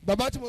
Bàbá tí mo.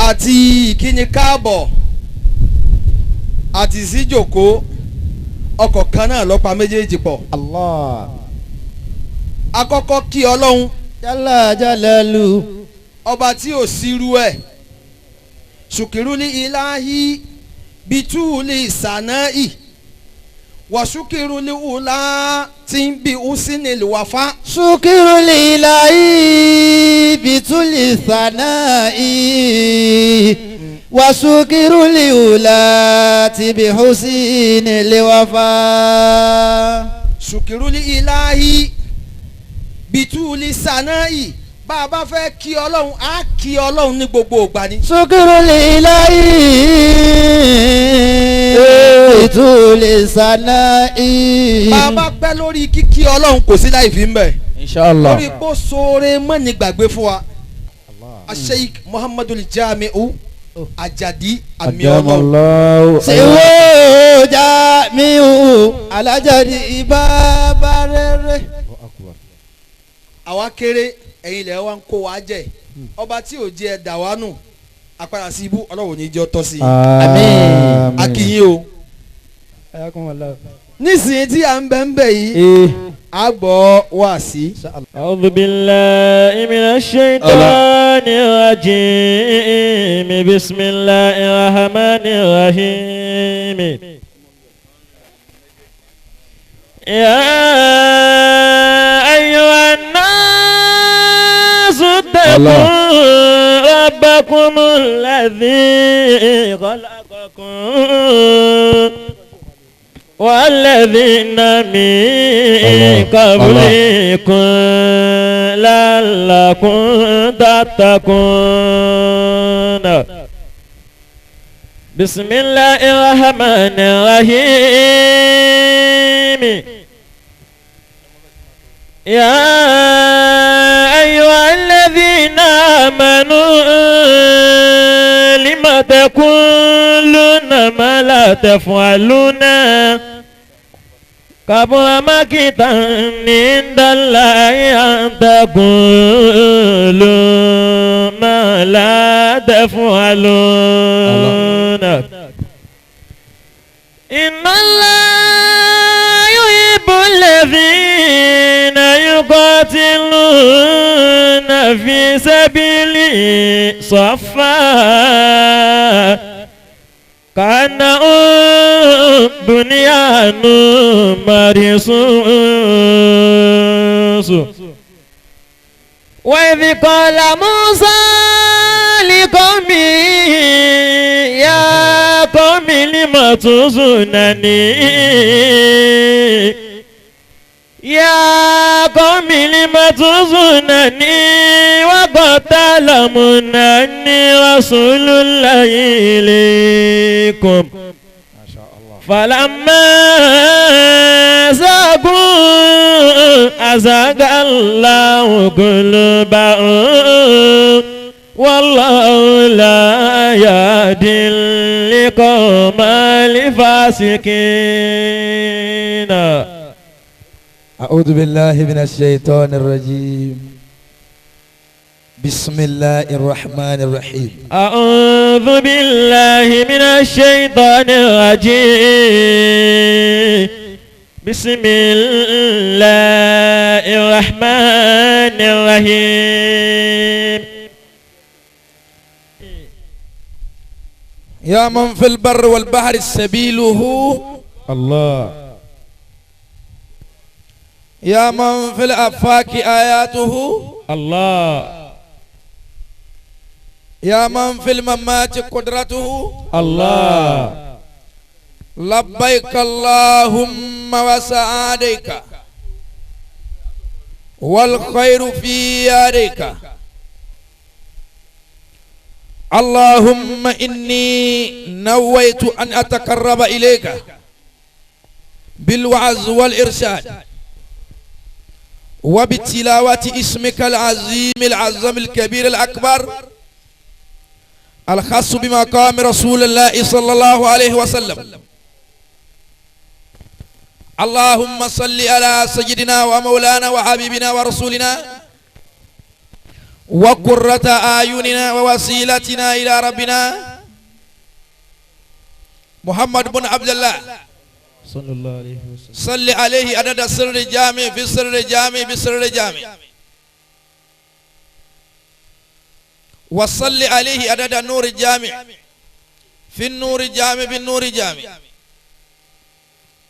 Àti ìkíni káàbọ̀ àti síjòkó ọkọ̀ kan náà lọ́pa méjèèjì pọ̀. Allah. Akọ́kọ́ kí Ọlọ́run. Jalla jalalu. Ọba tí ò sírú ẹ̀. Ṣùkìrúlì ìláhí bitúlì sànáì wàṣùkìrúlì ùlá tí ń bí usini lùwàfá. Ṣùkìrúlì ìláhí bitúlì sànáì wàṣùkìrúlì ùlá tí bí usini lùwàfá. Ṣùkìrúlì ìláhí bitúlì sànáì bá a bá fẹ́ kí Ọlọ́run á kí Ọlọ́run ní gbogbo ìgbà ni. Ṣùkìrúlì ìláhí bitúlì sànáì. Bá a bá pẹ́ lórí kíkí Ọlọ́run kò sí láì fi ń bẹ̀. Inshallah. Lórí kó sóore mọ́ni gbàgbé fún wa. Sheikh Muhammadu Jamiu Ajadi àmì Ọlọ́run. Ṣèwọ́ Jamiu Alájàdí ibà bá rere. Àwa kéré ẹ̀yin ilẹ̀ wa ń kó wa jẹ ọba tí ò jẹ́ ẹ̀dá wa nù apára sí ibú Ọlọ́run ní jẹ́ ọtọ́ sí i. Àmín. A kí yín o. Nísìnyí tí à ń bẹ̀ ń bẹ̀ yìí a gbọ́ wá sí. أعوذ بالله من الشيطان الرجيم بسم الله الرحمن الرحيم يا أيها الناس اتقوا ربكم الذي خلقكم والذين من قبلكم لعلكم تتقون بسم الله الرحمن الرحيم يا أيها الذين آمنوا لم تقولون ما لا تفعلون كبر مقتا عند الله أن تقولوا ما لا تفعلون إن الله يحب الذين يقاتلون في سبيله صفا كأنهم بنيان مرصوص وإذ قال موسى لقومه يا قوم لم تؤذونني يا قوم لم تؤذونني وقد تعلمون أني رسول الله إليكم فلما زاغوا أزاغ الله قلوبهم والله لا يهدي القوم الفاسقين. أعوذ بالله من الشيطان الرجيم. بسم الله الرحمن الرحيم. أعوذ بالله من الشيطان الرجيم. بسم الله الرحمن الرحيم. يا من في البر والبحر سبيله الله. يا من في الأفاق آياته الله. يا من في الممات قدرته الله. لبيك اللهم وسعاديك والخير في يديك. اللهم إني نويت أن أتقرب إليك بالوعظ والإرشاد وبتلاوة اسمك العظيم العظم الكبير الأكبر الخاص بمقام رسول الله صلى الله عليه وسلم. اللهم صل على سيدنا ومولانا وحبيبنا ورسولنا وقرة أعيننا ووسيلتنا إلى ربنا محمد بن عبد الله صلى الله عليه وسلم. صل عليه عدد سر الجامع في سر الجامع بسر الجامع، وصل عليه عدد النور الجامع في النور الجامع بالنور الجامع،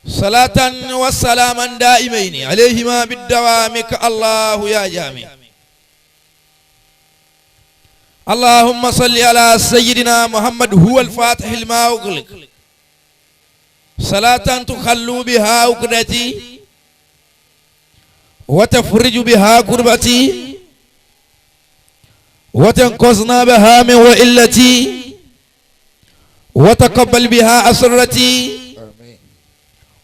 صلاة وسلاما دائمين عليهما بالدوام كالله يا جامع. اللهم صل على سيدنا محمد هو الفاتح لما أغلق، صلاة تخلو بها عقدتي وتفرج بها كربتي وتنقذنا بها من وإلتي وتقبل بها أسرتي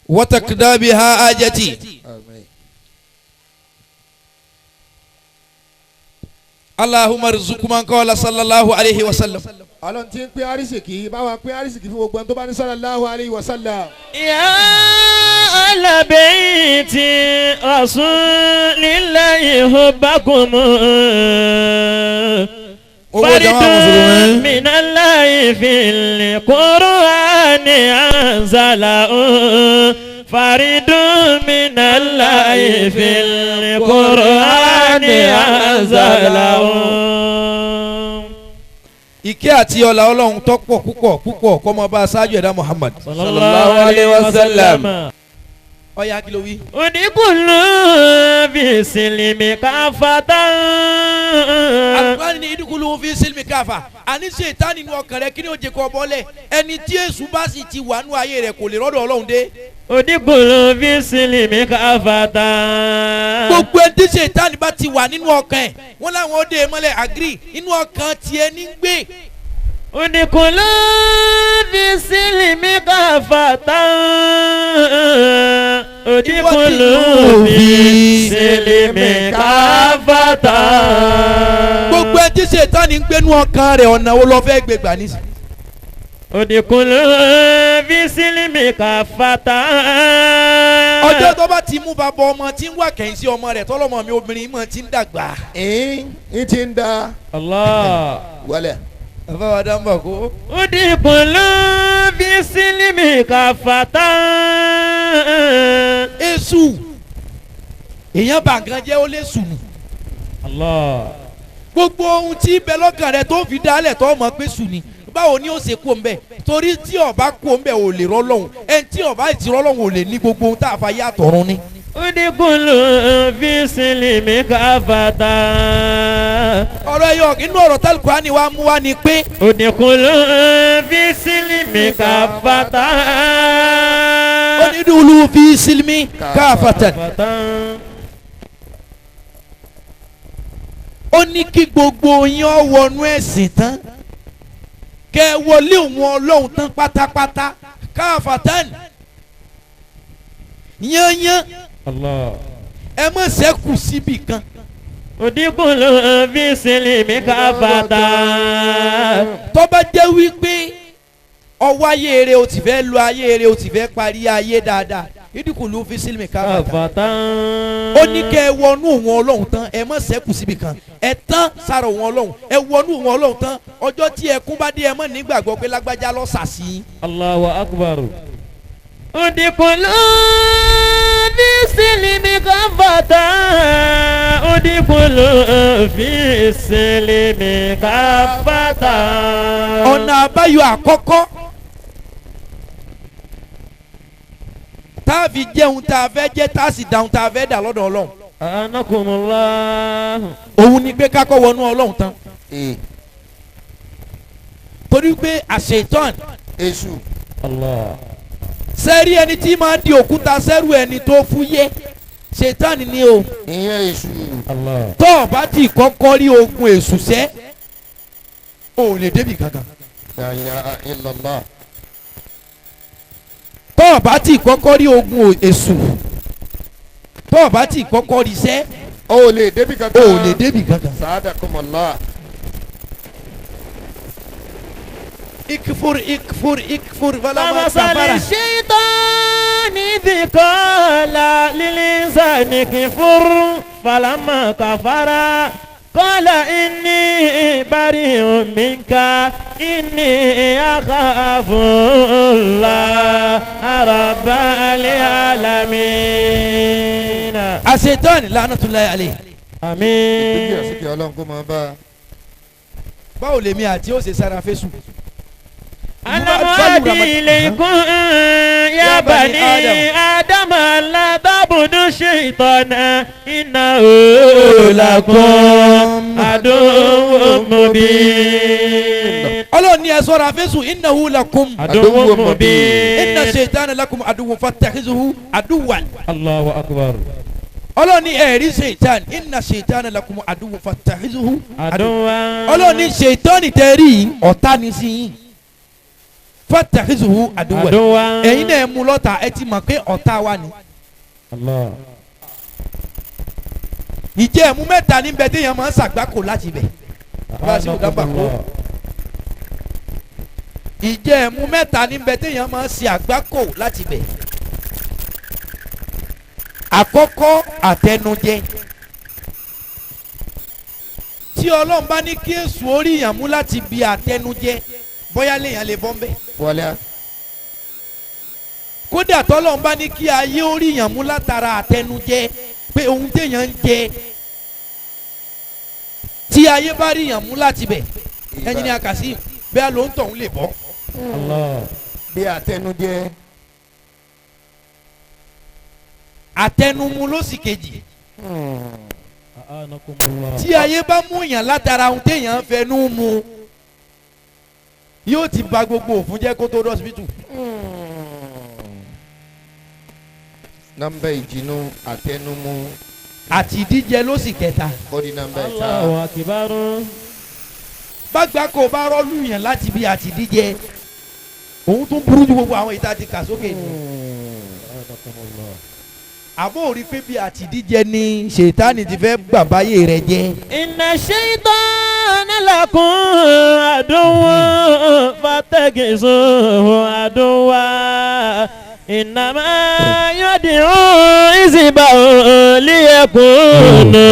وتقضى بها حاجتي. اللهم ارزق من قال صلى الله عليه وسلم. Ọlọ́run tí ń pín àrísìkí bá wa pín àrísìkí fún gbogbo ẹni tó bá ní sallallahu alayhi wa sallam. يا أهل بيت رسول الله حبكم فرد من الله في القرآن أنزله، فرد من الله في القرآن أنزله. Ìkẹ́ àti ọlá Ọlọ́run tó pọ̀ púpọ̀ púpọ̀ kó máa bá aṣáájú ẹ̀dá Muhammad sallallahu alayhi wa sallam. Ọ̀yá kí ló wí. Oníkùlù fi sílìmì káfàtà. Àlùfáàní ni ìdíkùlù fi sílìmì káfà. Àní ṣètánì nínú ọkàn rẹ kí ni ó jẹ kó bọ́lẹ̀. Ẹni tí èṣù bá sì ti wà nú ayé rẹ kò lè rọ́dọ̀ Ọlọ́run dé. Oníkùlù fi sílìmì káfàtà. Gbogbo ẹni tí ṣètánì bá ti wà nínú ọkàn ẹ̀ wọ́n láwọn ó dé e mọ́lẹ̀ àgírí inú ọkàn tiẹ̀ ní gbé. Oníkùlù fi sílìmì káfàtà. Oníkùlù fi sílìmì káfàtà. Gbogbo ẹni tí ṣètánì ń gbénú ọkàn rẹ̀ ọ̀nà wo ló fẹ́ gbé gbà nísì. Oníkùlù fi sílìmì káfàtà. Ọjọ́ tó bá ti mú bàbá ọmọ tí ń wà kẹ́yìn sí ọmọ rẹ̀ tọ́lọ́mọ mi obìnrin mọ̀ ti ń dàgbà. Ẹ̀ẹ́n ti ń da. Allah. Wọlé. Bàbá wa dá ń bọ̀ kó. Oníkùlù fi sílìmì káfàtà. Èṣù èèyàn bá nǹkan jẹ́ ó lè sùn. Allah. Gbogbo ohun tí bẹ lọ́kàn rẹ tó fi dálẹ̀ tó mọ̀ pé sùn ni báwo ni ó ṣe kú òǹbẹ torí tí ọba kú òǹbẹ ò lè rọ́lọ́hùn ẹni tí ọba ti rọ́lọ́hùn ò lè ní gbogbo ohun tá a fa yá àtọ̀run ni. Oníkùlù fi sílìmì káfàtà. Ọ̀rọ̀ ẹ̀yọ inú ọ̀rọ̀ tálùkùránì wa mú wa ni pé. Oníkùlù fi sílìmì káfàtà. Onídùúlù fi sílìmì káfàtà. Ó ní kí gbogbo yín ó wọnú ẹ̀sìn tán kẹ́ wọlé òun Ọlọ́run tán pátápátá káfàtàn yányán ẹ má ṣẹ́kù síbì kan. Oníkùlù fi sílìmì káfàtà. Tó bá jẹ́ wípé ọwọ́ ayé rẹ o ti fẹ́ lo ayé rẹ o ti fẹ́ parí ayé dáadáa Idkhulu fi silmi kaffatan. Kafatan. Ó ní kẹ́ ẹ wọnú òun Ọlọ́run tán, ẹ má ṣẹ́kù síbi kan, ẹ tán sára òun Ọlọ́run, ẹ wọnú òun Ọlọ́run tán. Ọjọ́ tí ẹkún bá dé, ẹ má nígbàgbọ́ pé lágbájá ló sàsí. Allahu akbar. Udkhulu fi silmi kafatan. Udkhulu fi silmi kafatan. Ọ̀nà àbáyọ àkọ́kọ́ tá a fi jẹun tá a fẹ́ jẹ, tá a sì dáhùn tá a fẹ́ dà lọ́dọ̀ Ọlọ́run, Anakumullah. òun ni pé kákọ́ wọnú Ọlọ́run tán, torí pé àṣetán Èṣù. Allah. sẹ́rí ẹni tí máa di òkúta sẹ́rù ẹni tó fúyẹ́, ṣetán ni o. Ìyẹn èṣù. Allah. Tó o bá ti kọ́kọ́ rí ogun èṣù sẹ́, o ò lè débi kankan. La ilaha illallah. Tó o bá ti kọ́kọ́ rí ogun èṣù, tó o bá ti kọ́kọ́ rí sẹ́, O ò lè débi o kankan. ò lè débi kankan. Sa'adakumullah. Ikfur ikfur ikfur falama كمثل kafara. الشيطان إذ قال للإنسان كفر فلما كفر قال إني بريء منك إني أخاف الله رب العالمين. Àṣetán lanatullahi alayhi. Ìgbégi آمين. àsìkò Ọlọ́run kó máa bá a. Báwo lèmi àti ó ṣe sára fésù? ألم أعد إليكم يا بني آدم ألا تعبدوا الشيطان إنه لكم عدو مبين. Ọlọ́run ní ẹ ṣọ́ra fésù, innahu lakum عدو مبين. inna shaytana lakum aduwwun fattakhizuhu aduwwan. الله أكبر. Ọlọ́run ní ẹ̀rí ṣèitán, inna shaytana lakum aduwwun fattakhizuhu aduwwan. عدوا. Ọlọ́run ní ṣèitán tẹ́ rí ọ̀tá ni sí yín, fattakhizuhu aduwwan. عدوا. Ẹ̀yin náà mú lọ́tà, ẹ ti mọ̀ pé ọ̀tá wa ni. الله. Ìjẹ́ ẹ̀mú mẹ́ta níbẹ̀ téèyàn máa ń ṣàgbákò láti bẹ̀. Bá a ṣe kò dábàá kó. Ìjẹ́ ẹ̀mú mẹ́ta níbẹ̀ téèyàn máa ń ṣe àgbákò láti bẹ̀. Àkọ́kọ́, àtẹnujẹ. Tí Ọlọ́run bá ní kí èṣù orí yàn mú láti bi àtẹnujẹ, bóyá léèyàn lè bọ́ ń bẹ̀. Wọlé. Kódà tọ́lọ́run bá ní kí ayé orí yàn mú látara àtẹnujẹ, pé ohun téèyàn ń jẹ, tí ayé bá rí yàn mú láti bẹ̀, ẹnjìnìá Kazeem, bẹ́ẹ̀ ló ń tọ̀hún lè bọ́. Allah. Bí àtẹnujẹ. Àtẹnumu ló sì kejì. Anakumullah. Tí ayé bá mú yàn látara ohun téèyàn ń fẹnu mu, yóò ti ba gbogbo òfun jẹ́ kó tó dọ́sibítù. Nọ́mbà ìjìnú àtẹnumu. Àti ìdíje ló sì kẹta. Kọ́ni nọ́mbà ìta. Allahu akbar. Bágbà kò bá rọ́ọ̀lù yàn láti bí àti ìdíje, òun tún burú ju gbogbo àwọn ìta ti kà sókè ni. Anakumullah. Àbó rí pé bí àti ìdíje ni ṣètánì ti fẹ́ gbà báyé rẹ jẹ́. Inna shaytana lakum aduwwun fattakhidhuhu aduwwa. Innama yad'u hizbahu liyakunu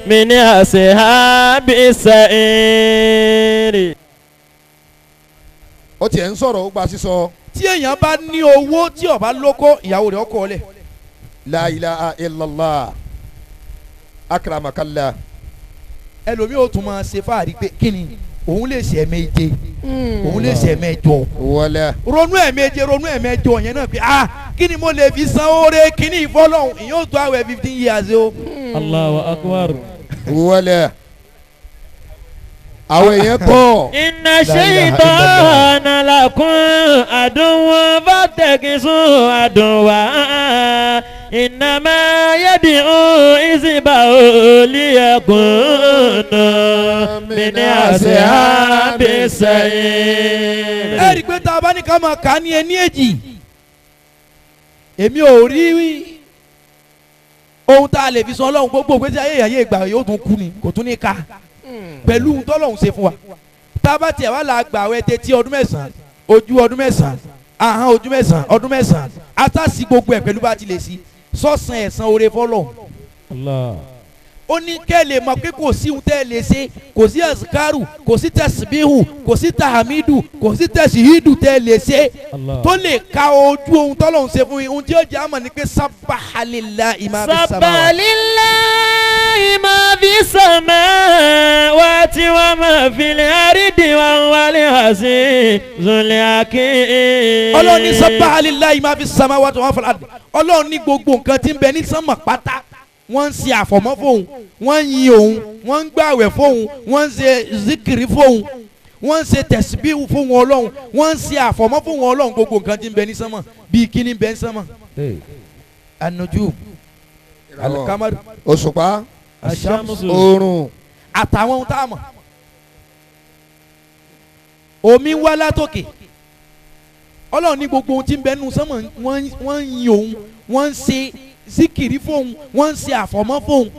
min ashabis sa'ir. Ó tiẹ̀ ń sọ̀rọ̀, ó gba sísọ. Tí èèyàn bá ní owó, tí ó bá lóko, ìyàwó rẹ̀ ọkọ lẹ̀. La ilaha illallah. Akramakallah. Ẹlòmíì ó tún máa ṣe fáàrí pé kí ni òun lè ṣe ẹ̀ẹ̀méje, òun lè ṣe ẹ̀ẹ̀mẹ́jọ. Wọlé. Ronú ẹ̀ẹ̀méje, ronú ẹ̀ẹ̀mẹ́jọ yẹn náà pé ah, kí ni mo lè fi san oore kíní ìfọlọ́hún, ìyẹn ó tó àwẹ̀ 15 years o. Allahu akbar. Wọlé. Àwọn èèyàn pọ̀. Inna shaytana lakum aduwwun fattakhidhuhu aduwwa. Innama yad'u hizbahu liyakunu min ashabis sa'ir. Ẹ rí i pé tá a bá ní ká máa kà á ní ẹní èjì, èmi ò rí ohun tá a lè fi san Ọlọ́run. Gbogbo ìgbésí ayé ìyá yé ìgbà yóò tún kú ni, kò tún ní ká pẹ̀lú ohun tọ́lọ́run ṣe fún wa. Tá a bá tiẹ̀ wá la gbà àwẹ̀ tẹ́tí ọdún 9, ojú ọdún 9. Ahọ́n ojú mẹ́sàn-án ọdún mẹ́sàn-án atásí gbogbo ẹ̀ pẹ̀lú bá ti lè sí sọ́sàn ẹ̀sán oore fọlọ́. Ó ní kẹ́ lè mọ̀ pé kò sí ohun tẹ́ ẹ lè ṣe, kò sí azikaru, kò sí tẹ̀síbíhù, kò sí tahamidu, kò sí tẹ̀síhídù tẹ́ ẹ lè ṣe tó lè ka ojú ohun tọ́lọ́hun ṣe fún yín. Ohun tí ó jẹ́ àmọ̀ ni pé sábàhálìlá ìmọ̀ àbí sábà. Sábàhálìlá ma fi samawati wa ma fil ardi wa huwal azizul hakim. Ọlọ́run ní sábàhálìlá ma fi samawati wa ma fil ardi. Ọlọ́run ní gbogbo nǹkan tí ń bẹ ní sánmà pátá wọ́n ń ṣe àfọ̀mọ́ fóun, wọ́n ń yin òun, wọ́n ń gbàwẹ̀ fóun, wọ́n ń ṣe zikiri fóun, wọ́n ń ṣe tẹ̀síbíhù fóun Ọlọ́run, wọ́n ń ṣe àfọ̀mọ́ fóun Ọlọ́run. Gbogbo nǹkan tí ń bẹ ní sánmà bíi kíní bẹ ní sánmà. An-nujum, al-qamar, òṣùpá, oòrùn àtàwọn ohun tá a mọ̀. Omi ń wá látòkè. Ọlọ́run ní gbogbo ohun tí ń bẹ nínú sánmà wọ́n ń yin òun, wọ́n ń ṣe zikiri fóun, wọ́n ń ṣe àfọ̀mọ́ fóun.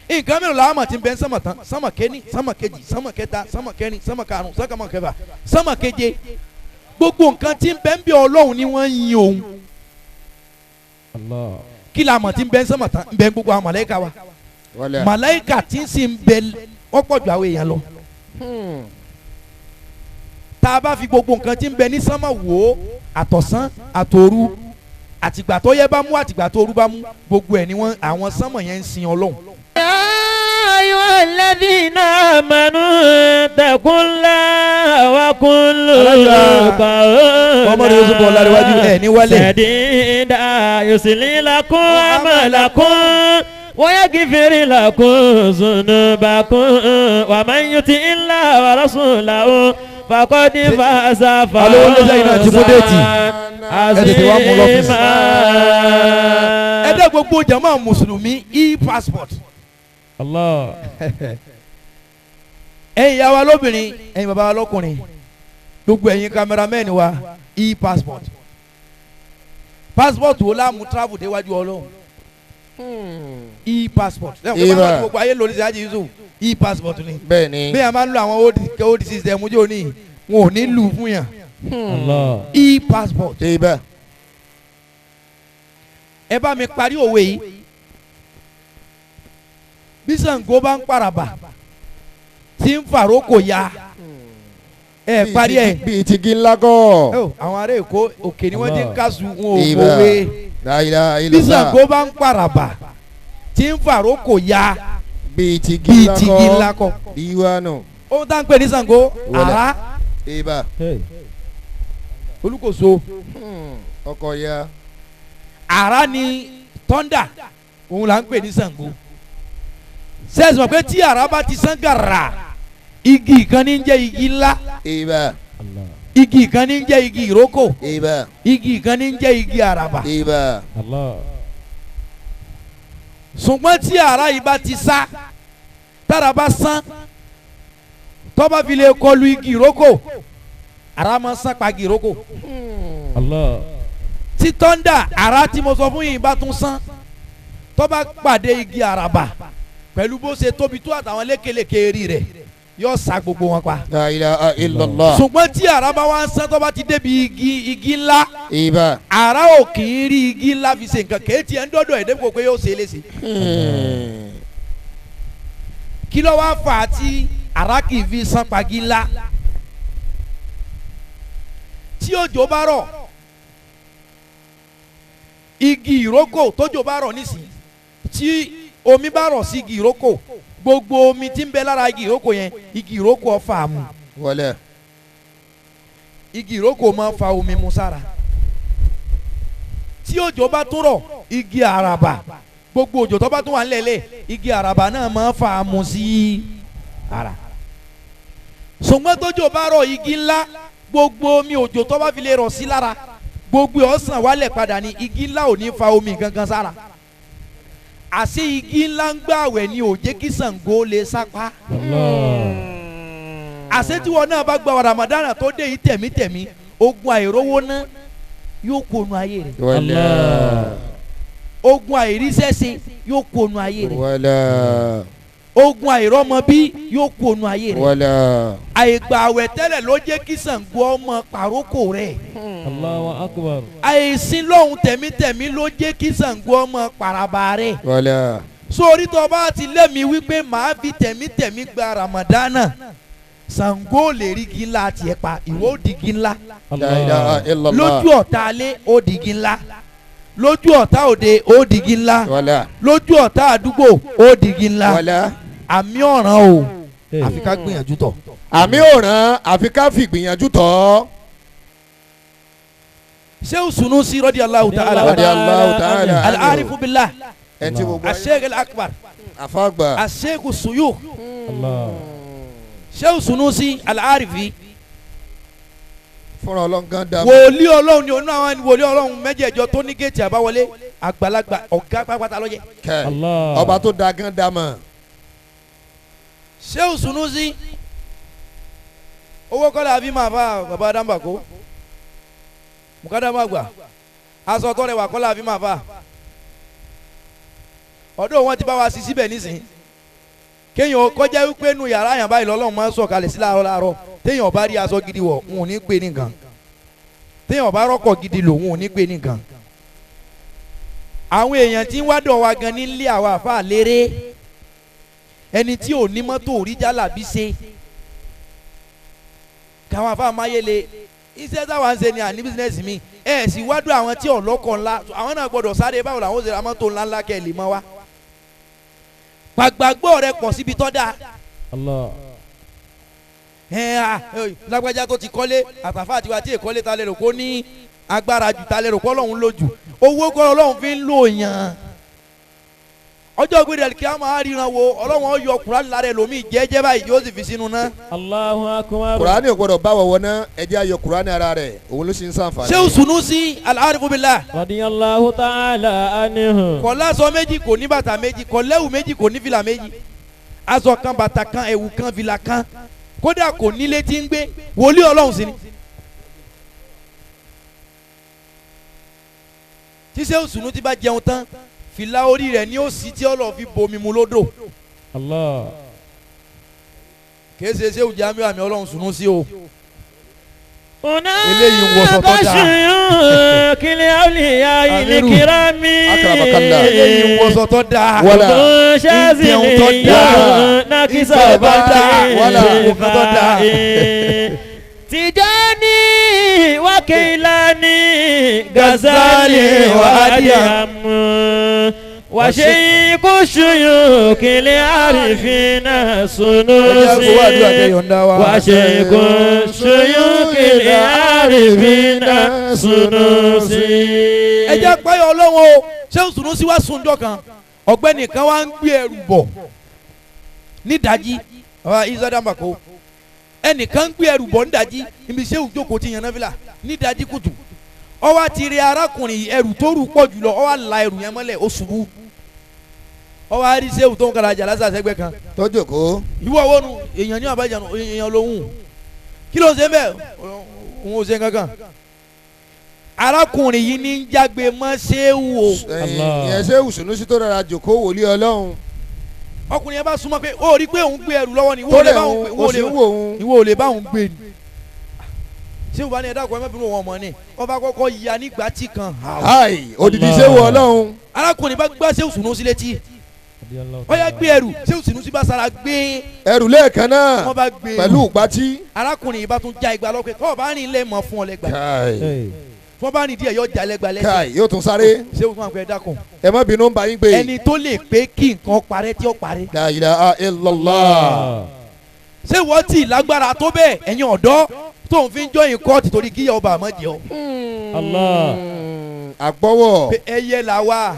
Nǹkan mìíràn làwọn àmọ̀ tí ń bẹ sánmà tán, sánmà kéní, sánmà kejì, sánmà kẹta, sánmà kẹrin, sánmà karùn-ún, sánmà kẹfà, sánmà keje. Gbogbo nǹkan tí ń bẹ ń bẹ Ọlọ́run ni wọ́n ń yin òun. Kí la mọ̀ tí ń bẹ sánmà tán? Ń bẹ gbogbo àwọn màláíkà wa. Màláíkà tí ń sì ń bẹ ọ̀pọ̀ ju àwọn èèyàn lọ. Tá a bá fi gbogbo nǹkan tí ń bẹ ní sánmà wò ó, àtọ̀sán àtòru, àtìgbà tó yẹ bá mú, àtìgbà tó rú bá mú, gbogbo ẹ̀ ni wọ́n àwọn sánmọ̀ yẹn ń sin Ọlọ́run. Ya ayyuhalladhina amanu taqullaha wa qulu qawlan Muhammadu Yusuf Ọláréwájú ẹ̀ ní wálé. sadida yusli lakum a'malakum wa yaghfir lakum dhunubakum wa man yuti'illaha wa rasulahu faqad faza fawzan ẹ tètè wá mú lọ́fíìsì. Ẹ dẹ́ gbogbo jama mùsùlùmí e-passport. Allah. Ẹ̀yin ìyá wa lóbìnrin, ẹ̀yin bàbá wa lọ́kùnrin, gbogbo ẹ̀yin cameraman wa e-passport. Passport wo la mú travel déwájú Ọlọ́run? E-passport. Lẹ́yìn gbogbo ayé lórí ṣáájú Yusuf e-passport ni. Bẹ́ẹ̀ni. Bí a máa ń lo àwọn old system ojú òní, wọn ò ní lù fún yàn. E-passport. Ibà. Ẹ bá mi parí òwe yìí. Bí Ṣàngó bá ń paraba tí ń fàrókò ya, ẹ parí ẹ. Bíi ti gí ńlá kọ́. Àwọn ará Èkó òkè ni wọ́n ti ń kásù wọn ò mọ̀wé. Bí Bí Ṣàngó bá ń paraba tí ń fàrókò ya, bíi ti gí ńlá kọ́. Ìwánu. Ohun tá à ń pè ní Ṣàngó, àrá. Ibà. Olúkòso. Ọkọ ya. Àrá ni tọ́ndà, òun là ń pè ní Ṣàngó. Sẹ́sìn mọ̀ pé tí àrá bá ti sán gàrà, igi kan ní ń jẹ́ igi ńlá. Ibà. Igi kan ní ń jẹ́ igi ìrókò. Ibà. Igi kan ní ń jẹ́ igi àràbà. Ibà. Ṣùgbọ́n tí àrá yìí bá ti sá, tára bá sán, tó bá fi lè kọlu igi ìrókò, àrá máa sán pa igi ìrókò. Tí tọ́ndà àrá tí mo sọ fún yìí bá tún sán, tó bá pàdé igi àràbà pẹ̀lú bó ṣe tóbi tó àtàwọn lékelèké eri rẹ̀, yóò sa gbogbo wọn pa. La ilaha illallah. Ṣùgbọ́n tí àrá bá wá ń sán, tó bá ti débi igi ńlá, Ibà. àrá ò kì í rí igi ńlá fi ṣe nǹkan, kéétì ẹ̀ ń dọ́dọ̀ ẹ̀ dépò pé yóò ṣe é léṣe. Kí ló wá fà á tí àrá kì í fi sán pagi ńlá? Tí òjò bá rọ̀, igi ìrókò tójò bá rọ̀ nísìnyí, tí omi bá rọ̀ sí igi ìrókò, gbogbo omi tí ń bẹ lára igi ìrókò yẹn, igi ìrókò ó fà mu. Wọlé. Igi ìrókò máa ń fa omi mu sára. Tí òjò bá tún rọ̀, igi àràbà, gbogbo òjò tó bá tún wà nílẹ̀lẹ̀, igi àràbà náà máa ń fa mu sí ara. Ṣùgbọ́n tójò bá rọ̀ igi ńlá, gbogbo omi òjò tó bá fi lè rọ̀ sí lára, gbogbo ọ̀sán wálẹ̀ padà ní igi ńlá ò ní fa omi gangan sára. Àṣé igi ńlá ń gbààwẹ̀ ni ò jẹ́ kí Ṣàngó lè sápá. Àṣé tí wọn náà bá gba Ramadana tó dé yìí tẹ̀mítẹ̀mí, ogun àìrówó ná yóò kónu ayé rẹ̀. Ogun àìríṣẹ́ṣe yóò kónu ayé rẹ̀. Ogun àìrọ́mọbí yóò kú ònú ayé rẹ̀. Wala. Àìgbà àwẹ̀ tẹ́lẹ̀ ló jẹ́ kí Ṣàngó ọmọ pàrókò rẹ̀. Allahu akbar. Àìsìn lọ́hùn tẹ̀mítẹ̀mí ló jẹ́ kí Ṣàngó ọmọ pàràbà rẹ̀. Wala. Sórí tó bá ti lẹ́mi wípé màá fi tẹ̀mítẹ̀mí gba Ramadana, Ṣàngó lè rí igi ńlá tiẹ̀ pa, ìwọ ó di igi ńlá. La ilaha illallah. Lójú ọ̀tá alé ó di igi ńlá, lójú ọ̀tá òde ó di igi ńlá, Wala. lójú ọ̀tá àdúgbò ó di igi ńlá. Wala. Àmì ọ̀ràn o, àfi ká gbìyànjú tọ̀. Àmì òràn àfi ká fi gbìyànjú tọ́. Shehu Sunusi radiyallahu ta'ala Radiyallahu ta'ala. al-arifu billah Ẹ ti gbogbo ayé. asheikh al-akbar Àfàgbà. asheikh suyukh Allah. Shehu Sunusi al-arifi Fúnra ọlọ́ngàn dá. wòlíì Ọlọ́run ni onú àwọn wòlíì Ọlọ́run mẹ́jẹ̀ẹ̀jọ tó ní géètì àbáwọlé àgbàlagbà ọ̀gá pátápátá lọ́jẹ́. Kẹ́. Allah. Ọba tó da gán dá mọ̀. Shehu Sunusi owó kọ́lá àfi máa fa bàbá Dambako mukadama àgbà aṣọ tọrẹ wà kọ́lá àfi máa fa ọdún wọn ti bá wa sí síbẹ̀ nísìnyí kéèyàn kọjá wípé nu yàrá yàn báyìí lọ́lọ́run máa ń sọ̀kalẹ̀ sí láàárọ̀ láàárọ̀ téèyàn bá rí aṣọ gidi wọ̀ ń ò ní pè nìkan téèyàn bá rọ́kọ̀ gidi lò ń ò ní pè nìkan àwọn èèyàn tí ń wádọ̀ wa gan nílé àwọn àfa léré ẹni tí ò ní mọ́tò rí jálàbí ṣe káwọn àfa máyéle iṣẹ́ táwa ń ṣe ni àní bísínẹ́sì mi ẹ̀ sì wádùn àwọn tí ọlọ́kọ̀ ńlá àwọn náà gbọ́dọ̀ sáré báwo làwọn ó ṣe ra mọ́tò ńlá ńlá kẹ́ ẹ̀ lè mọ́ wa gbàgbàgbọ́ rẹ pọ̀ síbi tọ́ da Allah. ẹ à lágbájá tó ti kọ́lé àtàfà àtiwá tí èkọ́lé ta lè rò kó ní agbára jù ta lè rò kó Ọlọ́run lò jù owó kọ́ Ọlọ́run fi ń lò yàn ọjọ́ gbé kí a máa ríran wo Ọlọ́run ó yọ Kùránì lára ẹlòmíì jẹ́jẹ́ báyìí yóò sì fi sínú ná. Allahu akbar. Kùránì ò gbọdọ̀ bá wọ̀wọ́ ná ẹ jẹ́ ayọ̀ Kùránì ara rẹ̀ òun ló sì ń sàǹfààní. Shehu Sunusi al-arifu billah Radiyallahu ta'ala anhu. kò láṣọ méjì kò ní bàtà méjì kò lẹ́wù méjì kò ní fìlà méjì aṣọ kan bàtà kan ẹ̀wù kan fìlà kan kódà kò nílé tí ń gbé wòlíì Ọlọ́run sí ni. tí Shehu Sunusi ti bá jẹun tán fìlà orí rẹ̀ ni ó sì tí Ọlọ́run fi bomi mu lódò Allah. kìí ṣe Shehu Jamiu àmì Ọlọ́run Sunusi o. Eléyìí ń wọṣọ tó dáa. Kílẹ̀ àwùlíyá ilé Amiru. kírámì. Akramakallah. Eléyìí ń wọṣọ tó dáa. Wala. Ìjẹun tó dáa. Nàkísà Ìjẹun tó dáa. Wala. Nǹkan tó dáa. Tijani wakilani Gazali wa Adiamu wa sheikhu shuyukil arifina Sunusi wa sheikhu shuyukil arifina Sunusi. ẹ jẹ́ páyọ̀ Ọlọ́run o Shehu Sunusi wá sunjọ́ kan ọ̀gbẹ́ni kan wá ń gbé ẹrù bọ̀ nídàájí bàbá Isa Dambako ẹnìkan ń gbé ẹrù bọ̀ nídàájí ibi Shehu jókòó ti yan náfìlà nídàájí kùtù ó wá ti rí arákùnrin yìí ẹrù tó rù pọ̀ jùlọ ó wá la ẹrù yẹn mọ́lẹ̀ ó ṣubú ó wá rí Shehu tó ń kara jàlásà sẹ́gbẹ́ kan tó jókòó. ìwọ wo nu èèyàn ní àbájá nu èèyàn lòun kí ló ń ṣe bẹ́ẹ̀ òun ò ṣe kankan arákùnrin yìí ní ń jágbe mọ́ Shehu o Allah. Ìyẹn Shehu Sunusi tó rọra jókòó wòlíì Ọlọ́run. ọkùnrin yẹn bá súnmọ́ pé ó rí i pé òun gbé ẹrù lọ́wọ́ ni ìwọ Tó ò lè rẹ̀ bá òun gbé òun kò sí ń wò òun. ìwọ ò lè bá òun gbé ni Shehu bá ní ẹ̀dá kan ẹ má bínú òun ọmọ ni ọba kọ́kọ́ ya nígbà tí kan hà ó. Háì odidi Allah. Shehu Ọlọ́run. arákùnrin bá gbá Shehu Sunusi létí ó yá gbé ẹrù Shehu Sunusi bá sara gbé Ẹrù lẹ́ẹ̀kan náà wọ́n bá gbé pẹ̀lú ìgbátí. arákùnrin yìí bá tún já igba lọ́pẹ́ tọ́ ọ bá rìn lé mọ́ fún ọ lẹ́gbàá Káì fún ọ bá rìn díẹ̀ yọ já lẹ́gbàá lẹ́sẹ̀ káì yóò tún sáré. Shehu tún àpẹ dákun Ẹ má bínú ń bá yín gbé. ẹni tó lè pé kí nǹkan parẹ́ tí ó parẹ́ La ilaha illallah. ṣé wọ́n ti lágbára tó bẹ́ẹ̀ ẹ̀yin ọ̀dọ́ tó ń fi jọyìn kóòtù torí kíyà ọba àmọ́ jẹ́ ọ. Allah. Àgbọ̀wọ̀. pé ẹyẹ là wà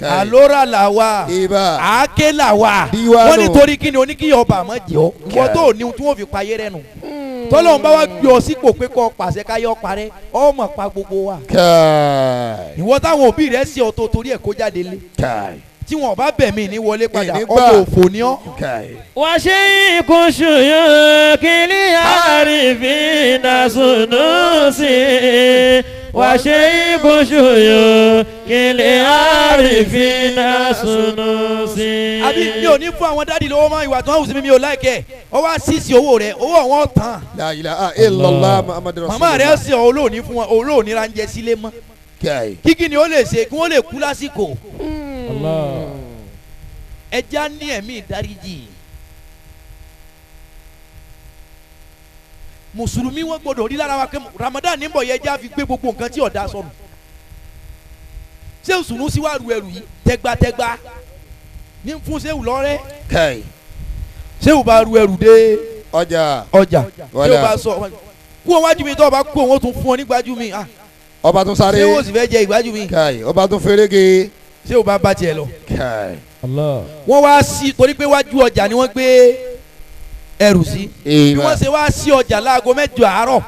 Káì. àlórà là wà Ibà. àáké là wà Díwánu. wọ́n nítorí kí ni oníkíyà ọba àmọ́ jẹ́ ọ wọ́n tó ní ohun tí wọ́n fi payé rẹ̀ nù tọ́lọ́run bá wá gbé ọ sípò pé kọ́ pàṣẹ káyọ̀ parẹ́ ọmọ pa gbogbo wa Káì. ìwọ táwọn òbí rẹ̀ sí ọ tó torí ẹ̀ kó jáde lé Káì. tí wọn bá bẹ̀ mí ní wọlé padà Ìní gbà. ọmọ òfò ni ọ́ Káì. وشيخ شيوخ العارفين سنوسي وشيخ شيوخ العارفين سنوسي. Àbí mi ò ní fún àwọn daddy lówó mọ́, ìwà tó ń hù sí mi, mi ò like ẹ̀. Ó wá sísì owó rẹ̀, owó àwọn tán. La ilaha illallah Muhammadu rasulullah. Màmá rẹ̀ sì ọ́ olóòní fún wọn, olóòní ra ń jẹ sílé mọ́. Kai. Kíkí ni ó lè ṣe kí wọ́n lè kú lásìkò. Allah. Ẹja ní ẹ̀mí ìdáríjì. Mùsùlùmí wọn gbọdọ̀ rí lára wa pé Ramadan ní bọ̀ yẹ ẹja fi gbé gbogbo nǹkan tí ọ̀dà sọnù. Ṣé òsùnú sí wàá ru ẹrù yìí tẹgbàtẹgbà ní fún Ṣéwù lọ́rẹ́? Kai. Ṣéwù bá ru ẹrù dé Ọjà. ọjà. Ṣéwù Wàlá. bá sọ kú òun wájú mi, tó o bá kú òun ó tún fún ọ nígbàjú mi. Ah, Ọba tún sáré. Ṣéwù ó sì fẹ́ jẹ ìgbájú mi. Kai. Ọba tún ferege. Ṣéwù bá bá tiẹ̀ lọ. Kai. Allah. Wọ́n wá sí torí pé wájú ọjà ni wọ́n gbé ẹrù sí. Bí wọ́n ṣe wá sí ọjà láago 8 àárọ̀,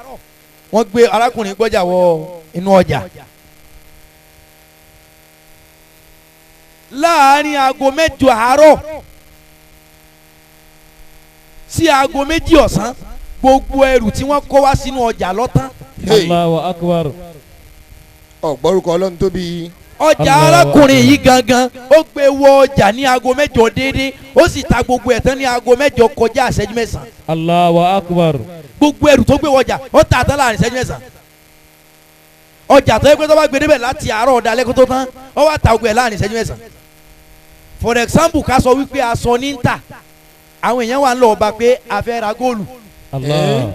wọ́n gbé arákùnrin gbọ́jà wọ inú ọjà. Láàárín aago 8 àárọ̀ sí aago 2 ọ̀sán, gbogbo ẹrù tí wọ́n kó wá sínú ọjà lọ́tán. Hey. Allahu akbar. Ọ̀gbọ́rúkọ Ọlọ́run tóbi. Ọjà Allahu arákùnrin akbar. yìí gangan ó gbé wọ ọjà ní aago 8 déédéé, ó sì ta gbogbo ẹ̀ tán ní aago 8 kọjá ìṣẹ́jú 9. Allahu akbar. Gbogbo ẹrù tó gbé wọjà ó tà tán láàrin ìṣẹ́jú 9. Ọjà tó yẹ pé tó bá gbé débẹ̀ láti àárọ̀ ọ̀dà lẹ́kọ́ tó tán, ó wá ta gbogbo ẹ̀ láàrin ìṣẹ́jú 9. For example, ká sọ wípé aṣọ ní ń tà, àwọn èèyàn wà ń lọ ọba pé a fẹ́ ra góòlù. Allah.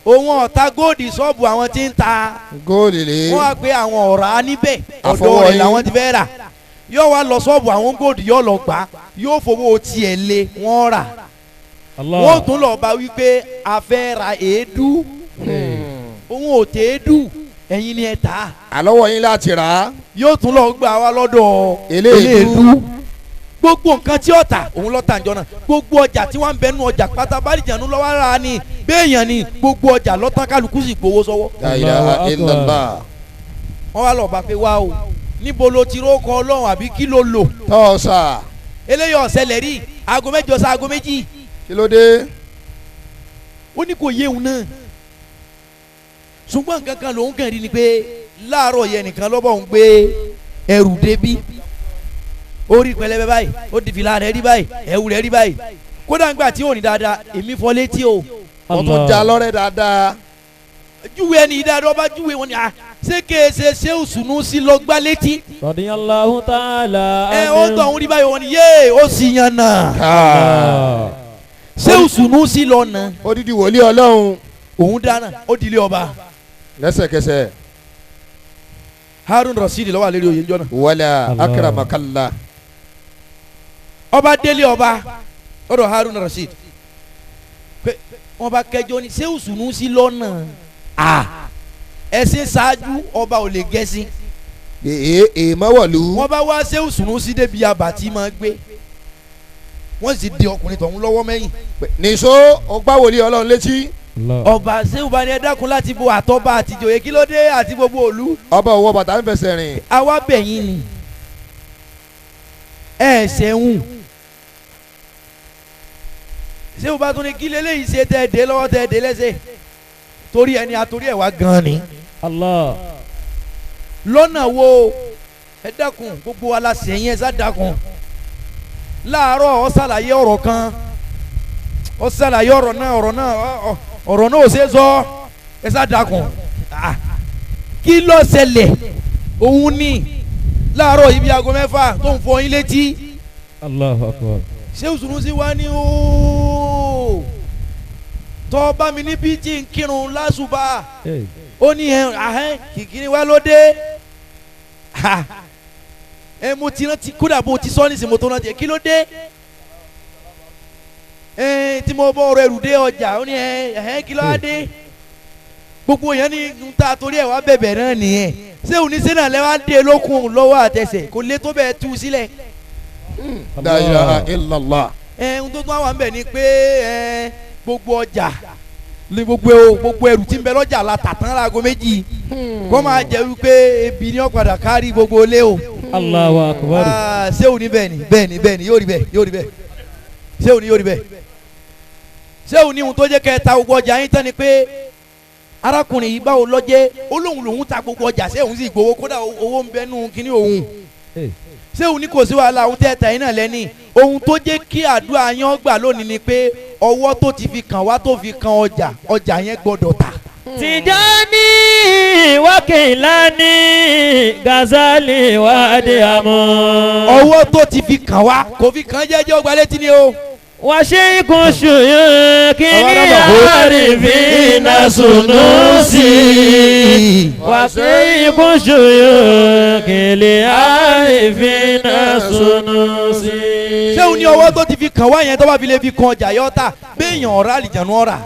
Òun ọ̀tá góòdì ṣọ́ọ̀bù àwọn tí ń ta, Góòlì lè. wọ́n wá pé àwọn ọ̀rá níbẹ̀, ọ̀dọ̀ Àfọwọ́yín. rẹ̀ làwọn ti fẹ́ rà. Yóò wá lọ ṣọ́ọ̀bù àwọn góòdì, yóò lọ gbà, yóò fowó tiẹ̀ lé wọ́n rà. Allah. Wọ́n tún lọ bá wípé a fẹ́ ra èédú, òun ò tèédú, ẹ̀yin ni ẹ tà á. Àlọ́wọ́ yín láti rà á. Yóò tún lọ gbà wá lọ́dọ̀ Eléèdú. Gbogbo nǹkan tí ó tà òun ló tà ǹjọ́ náà. Gbogbo ọjà tí wọ́n ń bẹ nú ọjà pátá, bálìjànú lọ́wọ́ ara ni béèyàn ni, gbogbo ọjà lọ́tàn, kálukú sì gbowó sọ́wọ́. La ilaha illallah. Wọ́n wá lọ bá pé wá o, níbo ló ti rókọ Ọlọ́run àbí kí ló lò? Tọ́sà. Eléyìí ọ̀sẹ̀lẹ̀ rí aago 8 sí aago 2. Kí ló dé? Ó ní kò yé òun náà, ṣùgbọ́n nǹkan kan lòun kàn rí ni pé láàárọ̀ yẹn nìkan lọ́bọ̀ òun gbé ẹrù débí, ó rí pẹlẹbẹ báyìí, ó di fìlà rẹ̀ rí báyìí, ẹ̀wù rẹ̀ rí báyìí, kódà ńgbà tí ò ní dáadáa èmi fọ́ létí o. Wọ́n tún já lọ́rẹ́ dáadáa. Júwe ẹni dáadáa, ọba júwe wọn ni à ṣé kéèṣe ṣé òṣùnú sí lọ gbá létí. Radiyallahu ta'ala. Ẹ ó tọ̀ òun rí báyìí, wọn ni yéé ó sì yan náà, ṣé òṣùnú sí lọ nà. Odidi wòlíì Ọlọ́run. Òun dáná ó dilé ọba. Lẹ́sẹ̀kẹsẹ̀. Harun Rasheed ló wà lérí oyè ńjọ́ náà. Wala Allah. akramakallah. Ọba délé ọba ọ̀dọ̀ Harun Rasheed pé wọn bá kẹjọ ní ṣé òṣùnú sí lọ́nà à ẹ̀sìn ṣáájú ọba ò lè gẹ̀ẹ́sìn. Èè èèmọ́wọ̀lú. Wọ́n bá wá ṣé òṣùnú sí débi abàtí máa gbé, wọ́n sì di ọkùnrin tọ̀hún lọ́wọ́ mẹ́yìn. Nìṣó ọgbà wòlíì Ọlọ́run létí. Ọba ṣé ọba ni ẹ dákun láti bo àtọ́ba àtijọ́yè kí ló dé àti gbogbo òlu. Ọba òwò bàtà ń fẹsẹ̀ rìn. Àwa bẹ̀yìn ni ẹ ṣẹ̀hún. Ṣé ọba tún ní kí leléyìí ṣe tẹ́ ẹ dé lọ́wọ́ tẹ́ ẹ dé lẹ́sẹ̀, torí ẹni àtòrí ẹ̀ wá gan ni. Allah. Lọ́nà wo ẹ dákun gbogbo wa la sẹ̀yìn ẹ sá dákun. Láàárọ̀ ó ṣàlàyé ọ̀rọ̀ kan, ó ṣàlàyé ọ̀rọ̀ náà, ọ̀rọ̀ náà ọ̀rọ̀ náà ò ṣe é sọ, ẹ sá dákun. Kí ló ṣẹlẹ̀? Òun ni láàárọ̀ ibi aago 6 tó ń fọ yín létí. Allahu akbar. Ṣé Sunusi wá ní ooo tọ́ bá mi níbi tí ń kírun lásùbà? Ó ní ẹ ahẹ́n kìkìrì wá ló dé. Ẹ mo ti rántí kódà bó ti sọ nísìnyí mo tó rántí kí ló dé ẹ tí mo bọ́ ọ̀rọ̀ ẹrù dé ọjà. Ó ní ẹ ẹhẹ́n kí ló wá dé? Gbogbo yẹn ní n ta torí ẹ wá bẹ̀bẹ̀ náà nìyẹn. Ṣé oníṣẹ́ náà lẹ́wọ́ á dé lókun lọ́wọ́ àtẹsẹ̀ kò lè tó bẹ́ẹ̀ tú sílẹ̀. La ilaha illallah. Ẹ ń tó tún àwọn bẹ̀ ni pé ẹ gbogbo ọjà ní gbogbo ẹrù tí ń bẹ lọ́jà la tà tán láago 2 kó máa jẹ́ wípé ebi ni ó padà kárí gbogbo ilé o. Allahu akbar. Ṣé òní bẹ́ẹ̀ ni bẹ́ẹ̀ ni bẹ́ẹ̀ ni yóò rí bẹ́ẹ̀ yóò rí bẹ́ẹ̀. Ṣé òní yóò rí bẹ́ẹ̀. Ṣé òní ohun tó jẹ́ kẹ́ ta gbogbo ọjà yín tán ni pé Arákùnrin yìí báwo lọ́jẹ́ ó lóun lòun ta gbogbo ọjà ṣé òun sì gbowó kódà owó ń bẹnu kínní òun. Ṣé òun ní kò sí wàhálà òun tẹ́ ta iná lẹ́ni. Ohun tó jẹ́ kí àdúrà yẹn gbà lónìí ni pé ọwọ́ tó ti fi kàn wá tó fi kan ọjà ọjà yẹn gbọ́dọ̀ tà. Tijani Wakilani Gazali Wadiamu. Ọwọ́ tó ti fi kàn wá kò fi kàn jẹ́jẹ́ ọgbà létí ni o. Wàṣíkun ṣùyùkì ní àrífínà Sunusi. Wàṣíkun ṣùyùkì ní àrífínà Sunusi. Ṣé òun ní ọwọ́ tó ti fi kàn wá yẹn tó bá fi lè fi kan ọjà yọ ta béèyàn ọ̀rá àlìjánu ọ̀rà.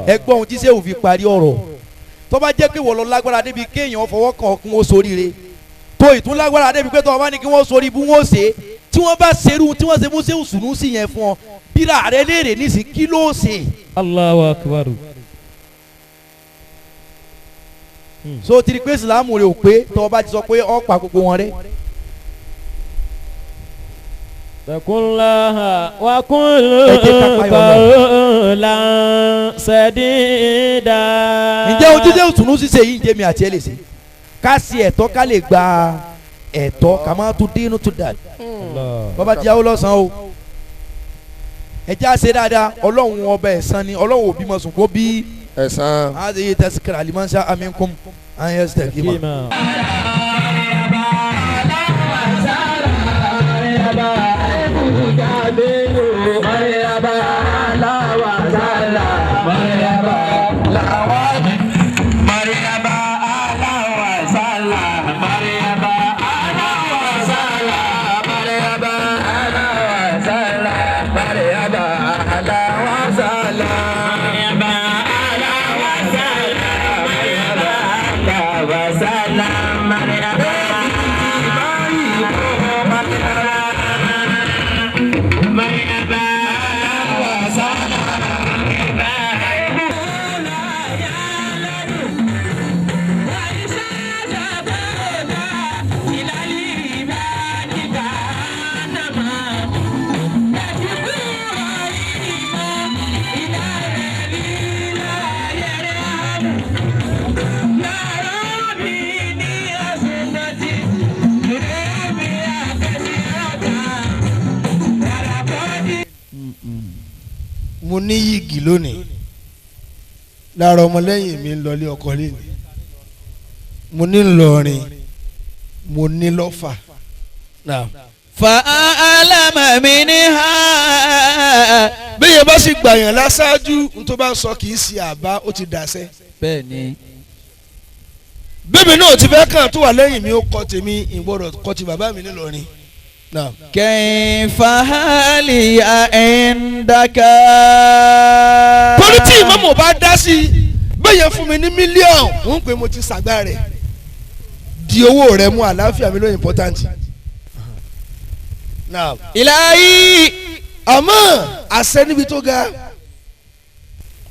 Ẹ gbọ́ ohun tí sẹ́wù fi parí ọ̀rọ̀ tó bá jẹ́ pé wọ́n lọ lágbára débi kéèyàn fọwọ́ kan ọkùn ó soríire tó ìtún lágbára débi pé tó o bá ní kí wọ́n sórí ibú wọ́n ṣe tí wọ́n bá ṣerú tí wọ́n ṣe mú sẹ́wù sùnú sí yẹn fún ọ bíra rẹ léèrè nísìn kí ló ṣe. Allahu akbar. So tiri pé ìsìlámù rẹ ò pé tó o bá ti sọ pé ọ pa gbogbo wọn rẹ. Taqullaha wa qulu qawlan sadida. Ǹjẹ́ ojúṣe òtúnú ṣíṣe yìí ń jẹ́ mi àti ẹ lè ṣe ká sí ẹ̀tọ́ ká lè gba ẹ̀tọ́ ká máa tún dínú tún dà bàbá ti yáwó lọ́sàn-án o ẹ jẹ́ àṣẹ dáadáa ọlọ́run ọba ẹ̀san ni ọlọ́run òbí mọ̀ sùn kó bí ẹ̀san. a ṣe yí tẹ́síkìrì alimansa aminkum anyẹ́sítẹ̀ kí ma. Mo ní yìgì lónìí lára ọmọlẹ́yìn mi ń lọlé ọkọ lẹ́nu mo ní Ìlọrin mo ní Lọ́fà. Fa'alama minha. Bí yẹn bá sì gbàyàn láṣáájú n tó bá ń sọ kì í ṣe àbá ó ti dàṣẹ. Bẹ́ẹ̀ni. Bẹ́ẹ̀mi náà ti fẹ́ kàn tó wà lẹ́yìn mi ó kọ́ tèmi ìgbọ́dọ̀ kọ́ ti bàbá mi nílọrin. Kayfa hali indaka. Torí tí ìmọ̀mọ̀ bá dá sí i bẹ́ẹ̀ yẹn fún mi ní mílíọ̀nù ń pè mo ti ṣàgbá rẹ̀ di owó rẹ̀ mú àlàáfíà mi ló important. Ilahi. Àmọ́ àṣẹ níbi tó ga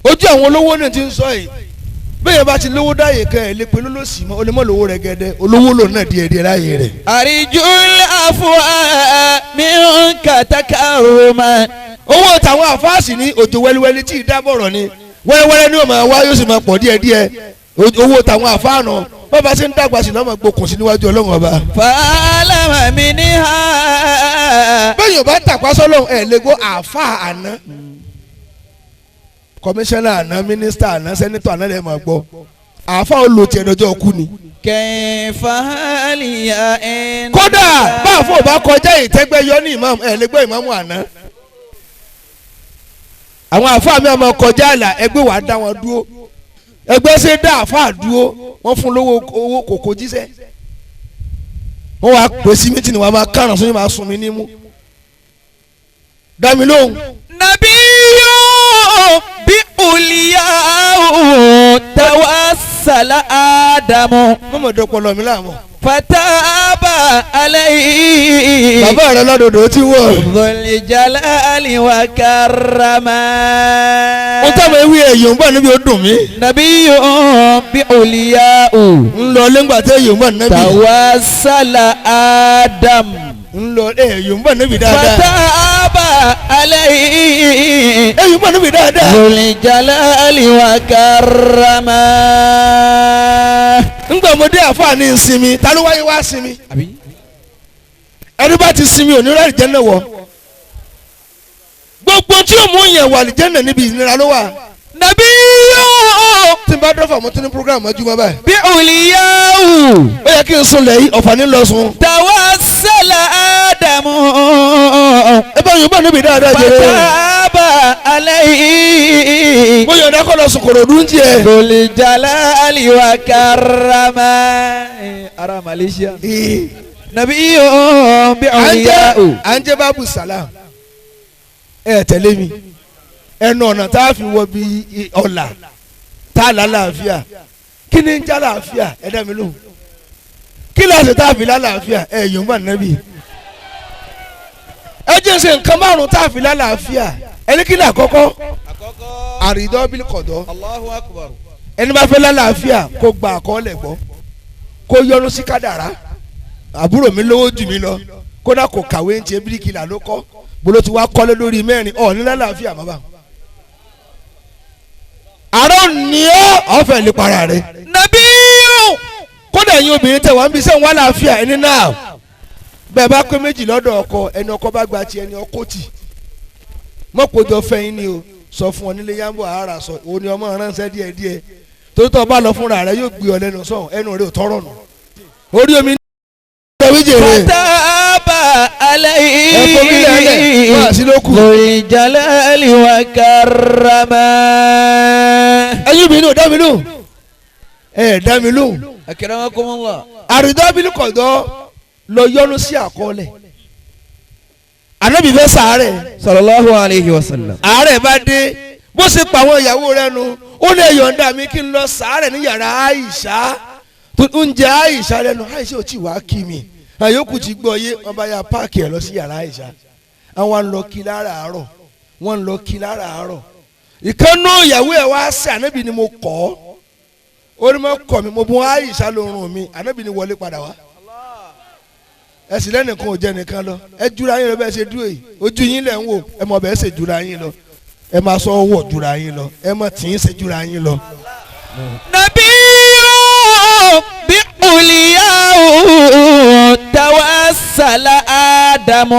ojú àwọn olówó náà ti ń sọ yìí bẹ́ẹ̀ yẹn bá ti lówó dáyé kan ẹ̀ lè pe lólòsì mọ́ olè mọ́ lówó rẹ̀ gẹ́dẹ́ olówó lòun náà díẹ̀ díẹ̀ láyé rẹ̀. Àríjúl àfúà minka takaruma. Owó tàwọn àfáàsì ní òjò wẹ́líwẹ́lí tí ì dábọ̀rọ̀ ni wẹ́rẹ́wẹ́rẹ́ ni ó máa wá yóò sì máa pọ̀ díẹ̀ díẹ̀ owó tàwọn àfáànù bàbá ṣe ń dàgbà sí lọ́mọ gbókùn sí níwájú ọlọ́run ọba. Fa'alama minha. Bẹ́ẹ̀ yóò bá tàpá sọ́lọ́run ẹ̀ lè gbọ́ àáfàá àná kọmíṣánná àná mínísítà àná sẹ́nitọ̀ àná lè máa gbọ́ àáfàá olùtì ẹ̀dọ́jọ́ kú ni. Kayfa hali indaka. Kódà báàfọ̀ bá kọjá ìtẹ́gbẹ́ yọ ní ìmáàmù ẹ̀ lè gbọ́ ìmáàmù àná. Àwọn àáfàá mi àmọ́ kọjá àlà ẹgbẹ́ wàá dá wọn dúró ẹgbẹ́ ṣe dá àáfàá dúró wọ́n fún lówó owó kòkó jíṣẹ́ wọ́n wàá pè sí mítìnì wàá máa kárùn sóyún máa sun mi nímú dá mi lóhùn. Nabiyyu bi uliyahu tawassala Adamu. Mọ̀mọ́ dọ́pọ̀ mi láàmú. Fataba alayhi. Bàbá rẹ lọ́dọọdọ tí wọ̀. Dhul jalali wa karama. Ó táwọn ewì ẹ̀yọ̀ ń bọ̀ níbi ó dùn mí. Nabiyyu bi uliyahu. Ń lọ lẹ́ngbà tẹ́ ẹ̀yọ̀ ń bọ̀ níbi. Tawassala Adam. Ń lọ ẹ̀yọ̀ ń bọ̀ níbi dáadáa. Fataba alayhi. Ẹ̀yin mọ̀ níbi dáadáa. ذو الجلال وكرما. Ńgbà mo dé àfáà ní sinmi, ta ló wáyé wá sinmi? Ẹni bá ti sinmi òní rẹ̀ jẹ́ náà wọ̀. Gbogbo tí ó mú yẹn wà lìjẹ́ náà níbi ìnira ló wà. نبي Tí n bá dọ́fà mo tún ní program mọ́júmọ́ báyìí. بعلياه Ó yẹ kí n sun lẹ̀ yìí, ọ̀fà ní lọ sun. توسل آدم Ẹ bá yín bọ̀ níbi dáadáa jẹ́. فتاب عليه Mo yọ̀ǹda kọ́ lọ sùn kòròdú ń tiẹ̀. ذو الجلال وكرما. Ara Malaysia. نبي بعلياه. À ń jẹ́ bábù sàlám. Ẹ tẹ̀lé mi. Ẹnu ọ̀nà tá a fi wọ bí ọ̀là tá a lálàáfíà. Kí ni ń já làáfíà? Ẹ dá mi lóhùn. Kí láti tá a fi lálàáfíà? Ẹ yòó bá nẹ́bí. Ẹ jẹ́ ṣe nǹkan márùn-ún tá a fi lálàáfíà. Ẹni kí ni àkọ́kọ́? Àrídọ́ bí kọ̀dọ́. Allahu Akbar. Ẹni bá fẹ́ lálàáfíà kó gba àkọọ́lẹ̀ gbọ́, kó yọnu sí kádàrá. Àbúrò mi lówó jù mí lọ, kódà kò kàwé ń tiẹ̀, bíríkìlà ló kọ́, bolo ti wá kọ́lé lórí mẹ́rin. Ọ̀ ní lálàáfíà bàbá àárọ̀ ní ọ́ ọ̀fẹ́ lè para rẹ̀. نبي Kódà ẹ̀yin obìnrin tẹ̀ wá ń bí sẹ́wọ̀n wá láàfíà ẹni náà, bẹ́ẹ̀ bá pé méjì lọ́dọ̀ ọkọ, ẹni ọkọ bá gba ti ẹni ọkọ tì mọ́kòjọ fẹ́yìn ni o sọ fún ọ nílé yánbọ̀ ara sọ òun ni ọmọ ránṣẹ́ díẹ̀díẹ̀, torí tó o bá lọ fúnra rẹ yóò gbé ọ lẹ́nu sọ̀hún, ẹnu rẹ ò tọrọ nù orí omi ní ọjọ́ méje rẹ. فتاب عليه Ẹ fomi lẹ́lẹ̀ wá sí ló kù. ذو الجلال وكرما. Ẹ̀yin mi ní ò dá mi lóhùn, ẹ dá mi lóhùn. أكرمكم الله. Àrídọ́bìlì kọ̀dọ́ lọ yọnu sí àkọọ́lẹ̀. Ànábì fẹ́ sàárẹ̀. صلى الله عليه وسلم. Àárẹ̀ bá dé, bó ṣe pa àwọn ìyàwó rẹ̀ nu, ó lè yọ̀ǹda mi kí n lọ sàárẹ̀ ní yàrá Àìṣà tó ń jẹ Àìṣà lẹ́nu. Àìṣà ò tí wàá kí mi, àyókù ti gbọ́ yé, wọ́n bá ya páàkì ẹ̀ lọ sí yàrá Àìṣà. Àwọn ń lọ kí láràárọ̀, wọ́n ń lọ kí láràárọ̀. Ìkànnú ìyàwó ẹ̀ wá sí Ànábì ni mo kọ́ ọ́, ó ní mo kọ̀ mi, mo bùn Àìṣà lórun mi. Ànábì ni wọlé padà wá. Ẹ sì lẹ́nìkan ò jẹ́ nìkan lọ, ẹ jura yín lọ. Bẹ́ẹ̀ ṣe dúró yìí, ojú yín lẹ̀ ń wò, ẹ mọ̀ bẹ́ẹ̀ ṣe jura yín lọ, ẹ máa sọ ọwọ́ jura yín lọ, ẹ mọ̀ tí ń ṣe jura yín lọ. نبي بعلياه توسل آدم.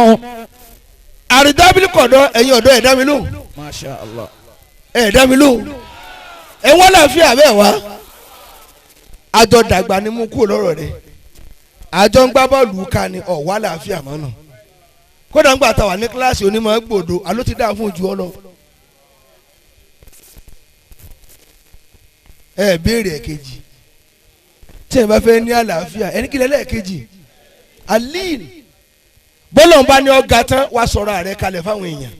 Àrídábìlì kọ̀dọ̀, ẹ̀yin ọ̀dọ́, ẹ̀ dá mi lóhùn. ما شاء الله. Ẹ̀ dá mi lóhùn. Ẹ wọ́n láàfin àbẹ́ wa, àjọ dàgbà ni mú kúrò lọ́rọ̀ rẹ̀, àjọ ń gbá bọ́ọ̀lù ká ni ọ̀ wá láàfin àmọ́ nù. Kódà ń gbà tá wà ní kíláàsì onímọ̀ gbòdo, àló ti dáa fún ojú ọ lọ. Ẹ béèrè ẹ̀kejì tí ẹ bá fẹ́ ní àlàáfíà, ẹni kílẹ̀ lẹ́ẹ̀kejì alin bọ́lọ̀ ń bá ní ọ̀gá tán wàá sọ̀rọ̀ àrẹ kalẹ̀ fáwọn èèyàn,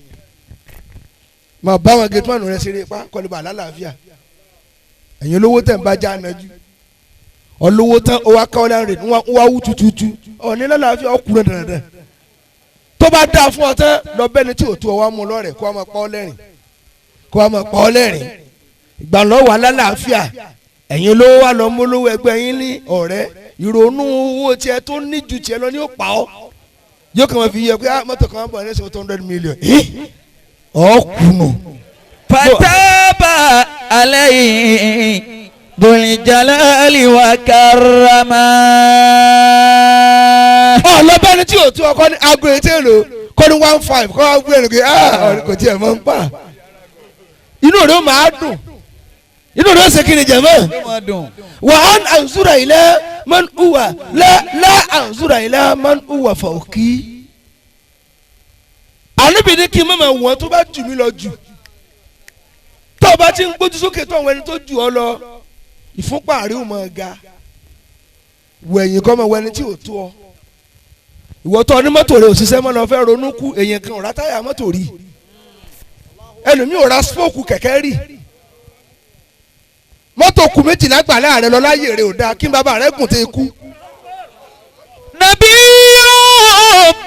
máa bá wọn gẹ̀tùmánù rẹ ṣeré pa kọlùbà lálàáfíà. Ẹ̀yin olówó tẹ̀ ń bá já nájú olówó tán, ó wá káwọ́ láàrin ń wá wú tututu, ọ̀ní lálàáfíà ọkùnrin dandan. Tó bá dáa fún ọ tán, lọ bẹ́ni tí ò tó ọ wá mú lọ́rẹ̀, kó wá máa pa ọ́ lẹ́rìn, kó wá máa pa ọ́ lẹ́rìn. Ìgbà lọ́ wà lálàáfíà. Ẹ̀yin olówó wa lọ mú olówó ẹgbẹ́ yín ní ọ̀rẹ́, ìrònú owó tiẹ̀ tó ní ju tiẹ̀ lọ ní ó pa ọ́, yóò kàn máa fi yẹ pé ah, mọ́tò kan bọ̀ ní sọ 200 million ọ̀kùnù. فتاب عليه ذو الجلال وكرما. Ọlọ́bẹ̀ni tí o tún ọkọ ní aago etí èlò kọ́ ní 1.5 kọ́ wá gbé ẹnu pé ah, kò tiẹ̀ mọ́ ń pa. Inú rẹ̀ ó máa dùn, inú rẹ̀ ó ṣe kí ni jẹ̀mọ́. Wà á ànzúra ilẹ̀ man uwa la la ànzúra ilẹ̀ man uwa fàókì. Àníbi ní kí n má máa wọ̀n tó bá jù mí lọ jù, tó o bá ti ń gbójú sókè tó àwọn ẹni tó jù ọ lọ, ìfúnpá rẹ̀ ò máa ga. Wẹ̀yìn kọ́ mọ̀ wẹni tí ò tó ọ. Ìwọ tó ní mọ́tò rẹ̀ òṣìṣẹ́ mọ́ lọ fẹ́ ronú kú, èèyàn kan ò ra táyà mọ́tò rí, ẹlòmíì ò ra spóòkù kẹ̀kẹ́ rí, mọ́tò kù méjìlá gbà láàrẹ lọ láyè rẹ̀ ò dáa kí bàbá rẹ̀ gùn tẹ́ kú. نبي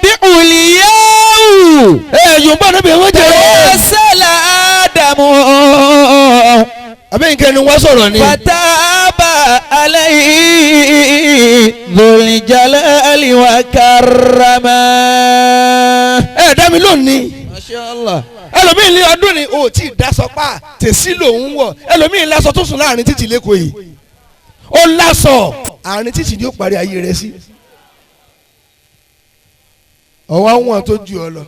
بعلياه Ẹ yòó bá níbi ìwé jẹ. توسل آدم Àbí nǹkan ni wọ́n sọ̀rọ̀ ni. فتاب عليه ذو الجلال وكرما. Ẹ dá mi lónìí. ما شاء الله. Ẹlòmíì ní ọdún ni o tí ì dasọ pa tèsí lòún wọ̀. Ẹlòmíì lásọ tó sùn láàrin títì lẹ́kọ̀ọ́ yìí. Ó lásọ àárín títì ni ó parí ayé rẹ̀ sí. Ọwọ́ àwọn tó ju ọ lọ.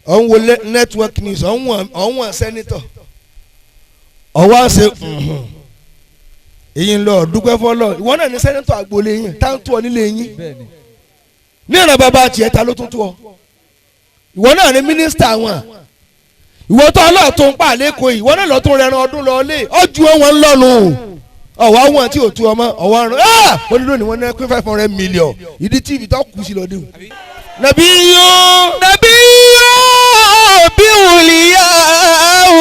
Ọ̀ ń wo network news, ọ̀ ń wọ̀n sẹ́nitọ̀. Ọwọ́ àṣẹ èyí ń lọ dúpẹ́ fọlọ́. Ìwọ náà ní sẹ́nitọ̀ agboolé yín, tá ń tú ọ nílé yín. Ní ìran bàbá tiẹ̀ ta ló tún tú ọ. Ìwọ náà ní mínísítà wọn. Ìwọ tó ọlọ́ọ̀tún pa àlékò yìí, ìwọ náà lọ́ọ́ tún rẹran ọdún lọ lé. Ọjọ́ wọn lọ́nu. Ọ̀wọ́ àwọn tí ò tú ọmọ, ọ̀wọ́ àrùn. Wọ́n ní lónìí wọ́n ní pín 500 million. Ìdí tí ibi tó kù sí lọ́dún. Nàbí yóò. Nàbí yóò bí wùlíyàwó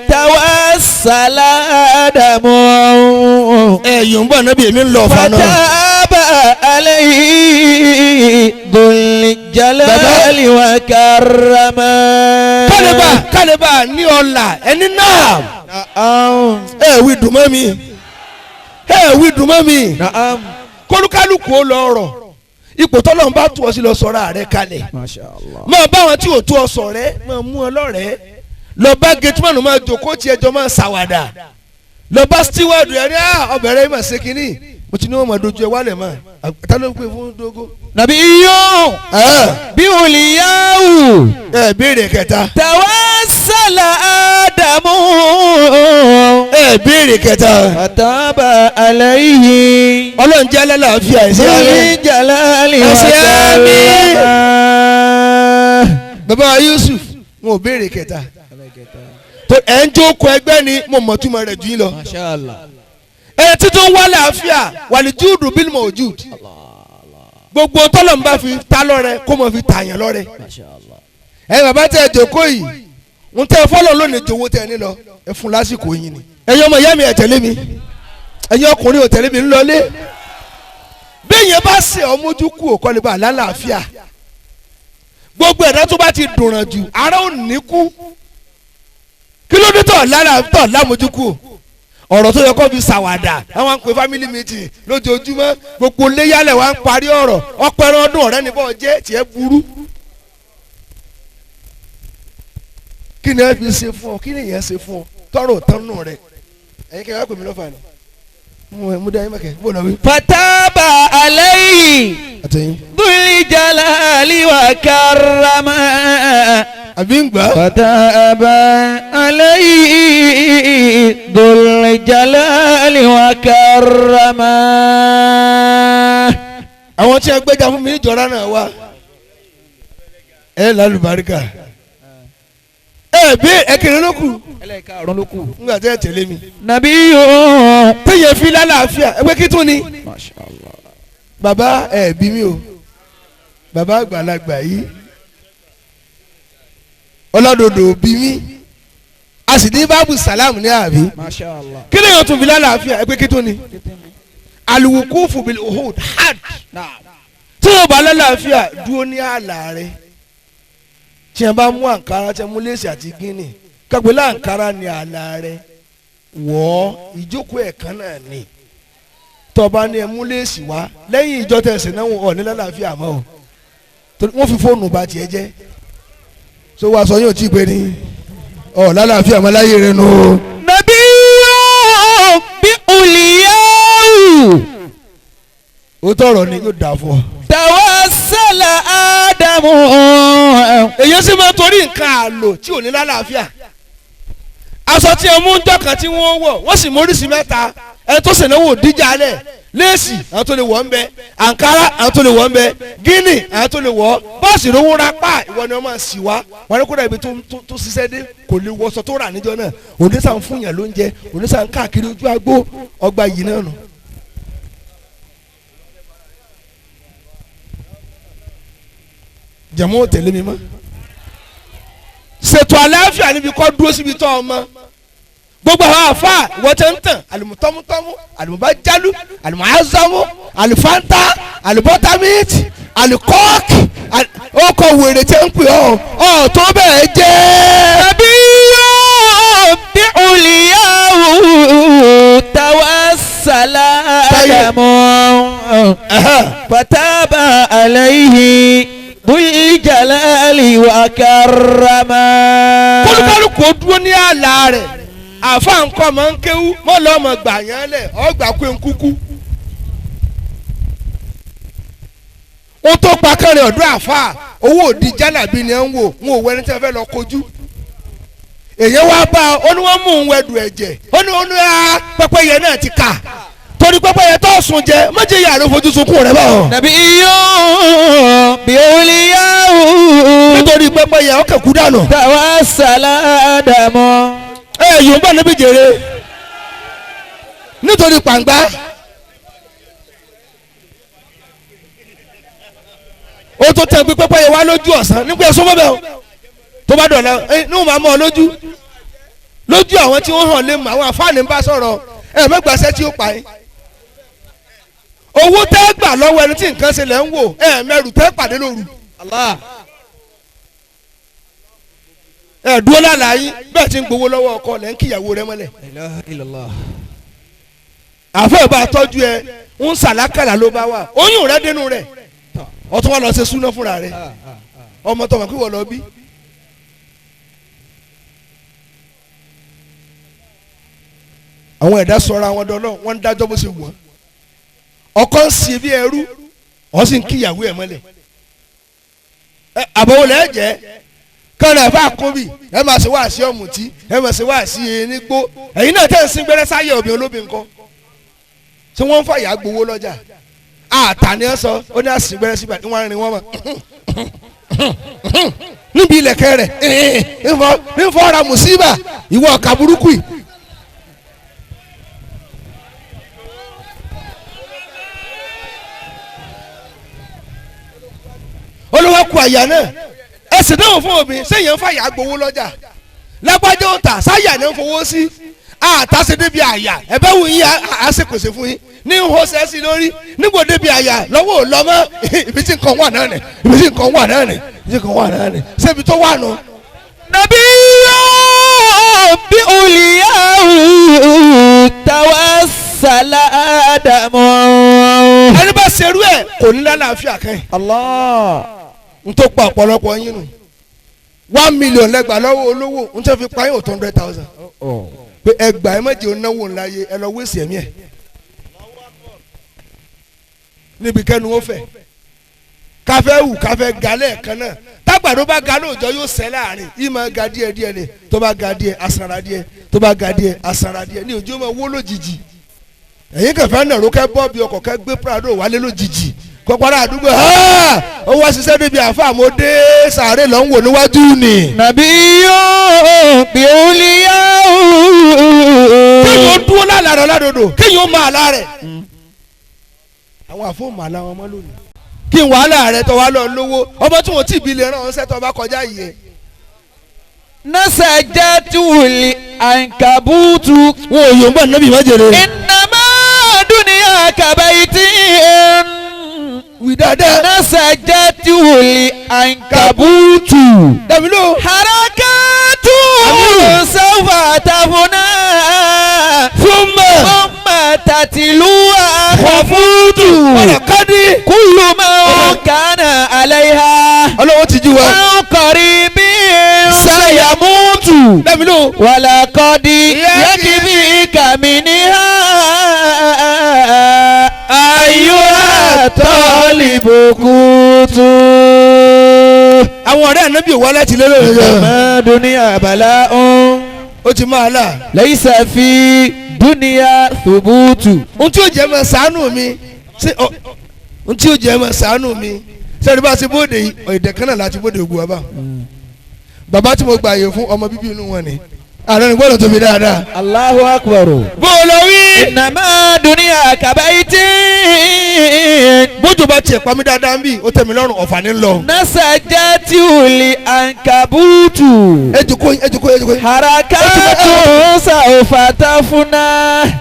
tawassala Ádámù. Ẹ yòó ń bọ̀ nábì èmi ń lọ ọ̀fà náà. Fataba alayhi dhul jalali wa karrama. Kálíbà kálíbà ní ọ̀la ẹni náà. Ẹ wí dùn mọ́ mi. Ẹ wí dùn mọ́ mi. Kólúkálùkù ó lọ rọ̀. Ipò tọ́lọ́run bá tú ọ sí lọ sọ̀rọ̀ ààrẹ kalẹ̀. Máa bá wọn tí ò tú ọ sọ̀rẹ́, máa mú ọ lọ́rẹ̀ẹ́. Lọ bá gateman máa jókòó tí ẹjọ́ máa ṣàwàdà. Lọ bá steward ẹ̀ ní ọbẹ̀rẹ̀ yìí máa ṣe kínní. Mo ti ní wọn máa dojú ẹ wálẹ̀ mọ́. Ta ló ń pè fún dogo? Nàbí yóò bí wùlíyàwó. Ẹ béèrè kẹta. Tawassala Ádámù. Ẹ béèrè kẹta. Fataba alayhi. Ọlọ́run jẹ́ alálàáfíà ẹ̀sẹ̀ rẹ̀. Dhul jalali wa Ẹ̀sẹ̀ àmín. karrama. Bàbá Yusuf wọn ò béèrè kẹta. Tó ẹ̀ ń jókòó ẹgbẹ́ ni mo mọ̀ túmọ̀ rẹ̀ jù yín lọ. Ẹ títún wá làáfíà wàlíjúùdù bílmọ̀ òjúùd. Gbogbo tọ́lọ̀ ń bá fi ta lọ́rẹ kó mọ̀ fi tààyàn lọ́rẹ. Ẹ bàbá tẹ ẹ jókòó yìí ń tẹ fọlọ́ lónìí jowó tẹ ní lọ ẹ fún lásìkò yín ni. Ẹ̀yin ọmọ ìyá mi ẹ tẹ̀lé mi. Ẹ̀yin ọkùnrin ò tẹ̀lé mi ńlọlé. Bẹ́ẹ̀ yẹn bá ṣe ọmọdé kú òkọ́lé bá lálàáfíà. Gbogbo ẹ̀dá tó bá ti dùnràn jù ara ò ní kú. Kí ló dé tọ̀ lára tọ̀ lámojú kú? Ọ̀rọ̀ tó yẹ kó fi ṣàwàdà àwọn ń pè family meeting lójoojúmọ́ gbogbo léyàlẹ̀ wa ń parí ọ̀rọ̀ ọpẹran ọdún ọ̀rẹ́ níbọ̀ jẹ́ tiẹ̀ burú. Kí ni ẹ fi ṣe fún ọ? Kí ni ìyẹn ṣe fún ọ? Tọrọ tán nù rẹ. Ẹ̀yin kẹ́ ẹ wá pè mí lọ́fà ni. Mo dá yín mọ̀kẹ́ bó lọ wí. Fataba alayhi. Àtẹ̀yìn. Dhul jalali wa karrama. Àbí ń gbà. Fataba alayhi dhul jalali wa karrama. Àwọn tí ẹ gbẹ́jà fún mi níjọra náà wá. Ẹ lálùbáríkà. Ẹ bí ẹkẹrẹ ló kù. Ngbà tẹ́ ẹ tẹ̀lé mi. Nàbí yóò. Téèyàn fi lálàáfíà ẹgbẹ́ kí tún ni. Bàbá ẹ bí mi o. Bàbá àgbàlagbà yìí. Ọlọ́dọ̀dọ̀ bí mi. A sì ní báàbù sàlámù ní àbí. Kí ni yóò tún fi lálàáfíà ẹgbẹ́ kí tún ni? Aluwukufu bil uhud had. Tí yóò bá lálàáfíà dúró ní ààlà rẹ̀. Tí a bá mú àǹkárá tí a mú léèsì àti gíní kápẹ́ láǹkárá ni ààlà rẹ̀ wọ́ ìjókòó ẹ̀kan náà ni. Tọba ni ẹ mú léèsì wá lẹ́yìn ìjọ tẹ̀sán náà ọ̀ ní lálàáfíà mọ́ o. Torí wọ́n fi fóònù ba tiẹ̀ jẹ́. So wàá sọ yóò tí ì pé ní ọ̀ lálàáfíà mọ́ láyé rẹ̀ nù o. Nàbí yóò bí wùlíyàwó. Ó tọrọ ni yóò dà fún ọ. Tawassala Ádámù. Èyí sì máa torí nǹkan àlò tí ò ní lálàáfíà. Aṣọ tí ẹ mú ń jọkàn tí wọ́n wọ̀ wọ́n sì móríṣi mẹ́ta. Ẹni tó ṣènáwó díjà lẹ̀ léèsì àwọn tó lè wọ̀ ń bẹ, àǹkárá àwọn tó lè wọ̀ ń bẹ, gíní àwọn tó lè wọ̀ bọ́ọ̀sì lówó ra pa ìwọ ni wọ́n máa sì wá. Wọ́n ní kódà ibi tó ṣiṣẹ́ dé kò lè wọṣọ tó rà níjọ náà. Oníṣà ń fún yàn lóúnjẹ, oníṣà ń káàkiri ojú agbó ọgbà yìí náà nù. Jẹ̀mú ò tẹ̀lé mi mọ́. Ṣètò àlàáfíà níbi kọ́ dúró síbi tọ́ ọmọ. Gbogbo àwọn àfa ìwọ tẹ́ ń tàn àlùmùtọ́mútọ́mú àlùmùbájálù àlùmùázámú àlùfáńtà àlùbọ́tàmíìtì àlùkọ́ọ̀kì ọkọ̀ wèrè tẹ́ ń pè ọ́ ọ̀ tó bẹ́ẹ̀ jẹ́. Nàbí yóò bí wùlíyàwó tawassala Ádámù. Fataba alayhi dhul jalali wa مكرما. Kólúkálùkù ó dúró ní àlà rẹ̀. Àfa nǹkan máa ń kéwú mọ́ lọ́mọ gbà yẹn lẹ̀ ọgbà pé ń kúkú. Ó tó pa kẹrin ọ̀dọ́ àfa owó òdi jálàbí ni ẹ ń wò wọn ò wẹni tí wọn fẹ́ lọ kojú. Èyí wá bá a ó ní wọ́n mú un wẹ̀dù ẹ̀jẹ̀ ó ní ó ní a pẹ́pẹ́yẹ náà ti kà torí pẹ́pẹ́yẹ tó sùn jẹ méje yàrá fojú sunkún rẹ báwọn. نبي بعلياه Nítorí pẹ́pẹ́yẹ ó kẹ̀kú dànù. توسل آدم. Ẹ yòó bá níbi jèrè nítorí pàǹgbá. Ó tó tẹ pé pẹ́pẹ́yẹ wá lójú ọ̀sán nígbà ẹ̀sùn mọ́bẹ̀ o tó bá dọ̀la ẹ ní òun máa mọ́ ọ lójú lójú àwọn tí wọ́n hàn lé mọ́ àwọn àfáàní ń bá sọ̀rọ̀ ẹ mẹ́gbàṣẹ́ tí ó pa yín. Owó tẹ́ gbà lọ́wọ́ ẹni tí nǹkan ṣe lẹ̀ ń wò ẹ mẹ́rù tẹ́ pàdé lóru. Ẹ dúró lálàá yín bẹ́ẹ̀ tí ń gbowó lọ́wọ́ ọkọ lẹ́ ń kíyàwó rẹ mọ́lẹ̀. Àfẹ́ bá tọ́jú ẹ ń sàlákàlà ló bá wà oyún rẹ dénú rẹ ọtún wà lọ ṣe súná fúnra rẹ ọmọ tọmọ kí wọ́n lọ bí. Àwọn ẹ̀dá sọ̀rọ̀ àwọn dọ́lọ́ wọ́n ń dájọ́ bó ṣe wù wọ́n ọkọ ń ṣe bí ẹrú wọ́n sì ń kíyàwó ẹ̀ mọ́lẹ̀. Ẹ àbọ̀wò lẹ́ jẹ́ kọ́nà ẹ̀fọ́ àkúnbì ẹ máa ṣe wáàsí ọ̀mùtí ẹ máa ṣe wáàsí enígbó ẹ̀yin náà tẹ̀ ń sin gbẹ́rẹ́ sáyẹ̀ obìnrin olóbìn kan tí wọ́n ń fàyà gbowó lọ́jà àtàní ẹ sọ ó ní àsìn gbẹ́rẹ́ síbẹ̀ ní wọ́n á rin wọ́n mọ̀ níbi ilẹ̀kẹ́ rẹ̀ ń fọ́ ra mùsíbà ìwọ ọ̀kà burúkú yìí. Olówó kú àyà náà ẹ sì dáhùn fún obìnrin sẹ́yìn ń fàyà gbowó lọ́jà lágbájá ó tà sáyà ní ń fowó sí àtàṣe débi àyà ẹ̀bẹ̀ wù yín á sì pèsè fún yín ní ń hó sẹ́sì lórí nígbò débi àyà lọ́wọ́ ò lọ́mọ́ ibi tí nǹkan wà náà nì ibi tí nǹkan wà náà nì ibi tí nǹkan wà náà nì ṣébi tó wà nù. نبي بعلياه توسل آدم. Ẹni bá ṣerú ẹ̀ kò ní lálàáfíà kan yìí. الله. N tó pa ọ̀pọ̀lọpọ̀ yín nù 1 million lẹ́gbàá lọ́wọ́ olówó n tó fi pa yín ò tó 100,000 pé ẹgbàá ẹ má jẹ́ onáwó ńlá yé ẹ lọ wéṣì ẹ̀mí ẹ̀ níbi kẹ́nu ó fẹ̀ káfẹ́ wù káfẹ́ ga lẹ́ẹ̀kan náà tágbàdo bá ga lóòjọ́ yóò sẹ́ láàrin yìí máa ga díẹ̀ díẹ̀ ni tó bá ga díẹ̀ asanra díẹ̀ tó bá ga díẹ̀ asanra díẹ̀ ní ojú máa wó lójijì. Ẹ̀yin kẹfẹ́ nàró kẹ́ bọ́ọ̀bì ọkọ̀ kẹ́ gbé Prado wálé lójijì kọ́kọ́rọ́ àdúgbò ó wá ṣiṣẹ́ débi àfa àmọ́dé sàárè lọ́ ń wò níwájú ni. نبي بعلياه. Kéèyàn ó dúró lálàá rẹ̀ ládòdò kéèyàn ó máa àlá rẹ̀. Àwọn àfọ̀mọ́ àlá wọn mọ́ lónìí. Kí n wàhálà rẹ̀ tọ́ wá lọ lówó ọmọ tí wọ́n ti bí lè rán ọ́nṣẹ́ tó bá kọjá yìí ẹ̀. نسجته العنكبوت. Wọn ò yòǹbọ̀ níbi ìmọ̀jèrè. إنما دنيا كبيت Wí dáadáa. نسجته العنكبوت. Dàmí ló. حركات سوف تفنى Fún mọ́. ثم تتلوها خفوت. Ọ̀nà kádì. كل من كان عليها Ọlọ́wọ́ ti jú wa. عن قريب سيموت. Dàmí ló. ولقد يكفيك منها أيها الطالب قوت. Àwọn ọ̀rẹ́ ànábì wá láti lé lórí rẹ̀. ما دنيا بلاء Ó ti máa là. ليس في دنيا ثبوت. Ohun tí ó jẹ́ máa ṣàánú mi ṣé ọ ohun tí ó jẹ́ máa ṣàánú mi sẹ́ni bá a ṣe bóde yìí ọ̀dẹ̀ kan náà láti bóde ògùn bàbá. Bàbá tí mo gbà yè fún ọmọ bíbí inú wọn ni ààrẹ ni gbọ́dọ̀ tóbi dáadáa. الله أكبر. Bó o lọ wí. إنما دنيا كبيت Bójú bá tiẹ̀ pa mí dáadáa ń bì ó tẹ̀ mí lọ́rùn ọ̀fà ní lọ. نسجته العنكبوت. Ẹ jókòó ẹ jókòó ẹ jókòó. حركات سوف تفنى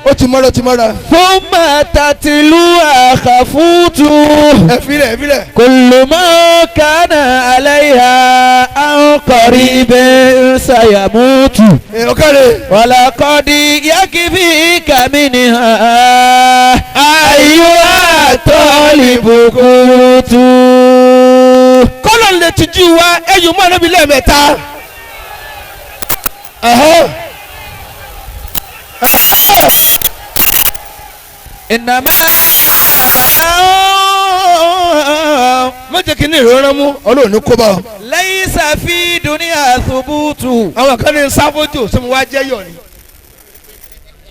Ó ti mọ́ra ó ti mọ́ra. ثم تتلوها خفوت. Ẹ filẹ̀ ẹ filẹ̀. كل ما كان عليها عن قريب سيموت. Ẹ ọ̀kẹ́rẹ́. ولقد يكفيك منها أيها الطالب قوت. Kọ́lọ̀ lè tijú wa ẹ̀yùn mọ́ ẹ̀nàbí lẹ́ẹ̀mẹ́ta. Ẹ̀hẹ́. إنما Má jẹ́ kí ní ìrora mú Ọlọ́run ní kó bá ọ. ليس في دنيا ثبوت. Àwọn kan ní sáfójò sọmọ wa jẹ́ yọ̀ ni.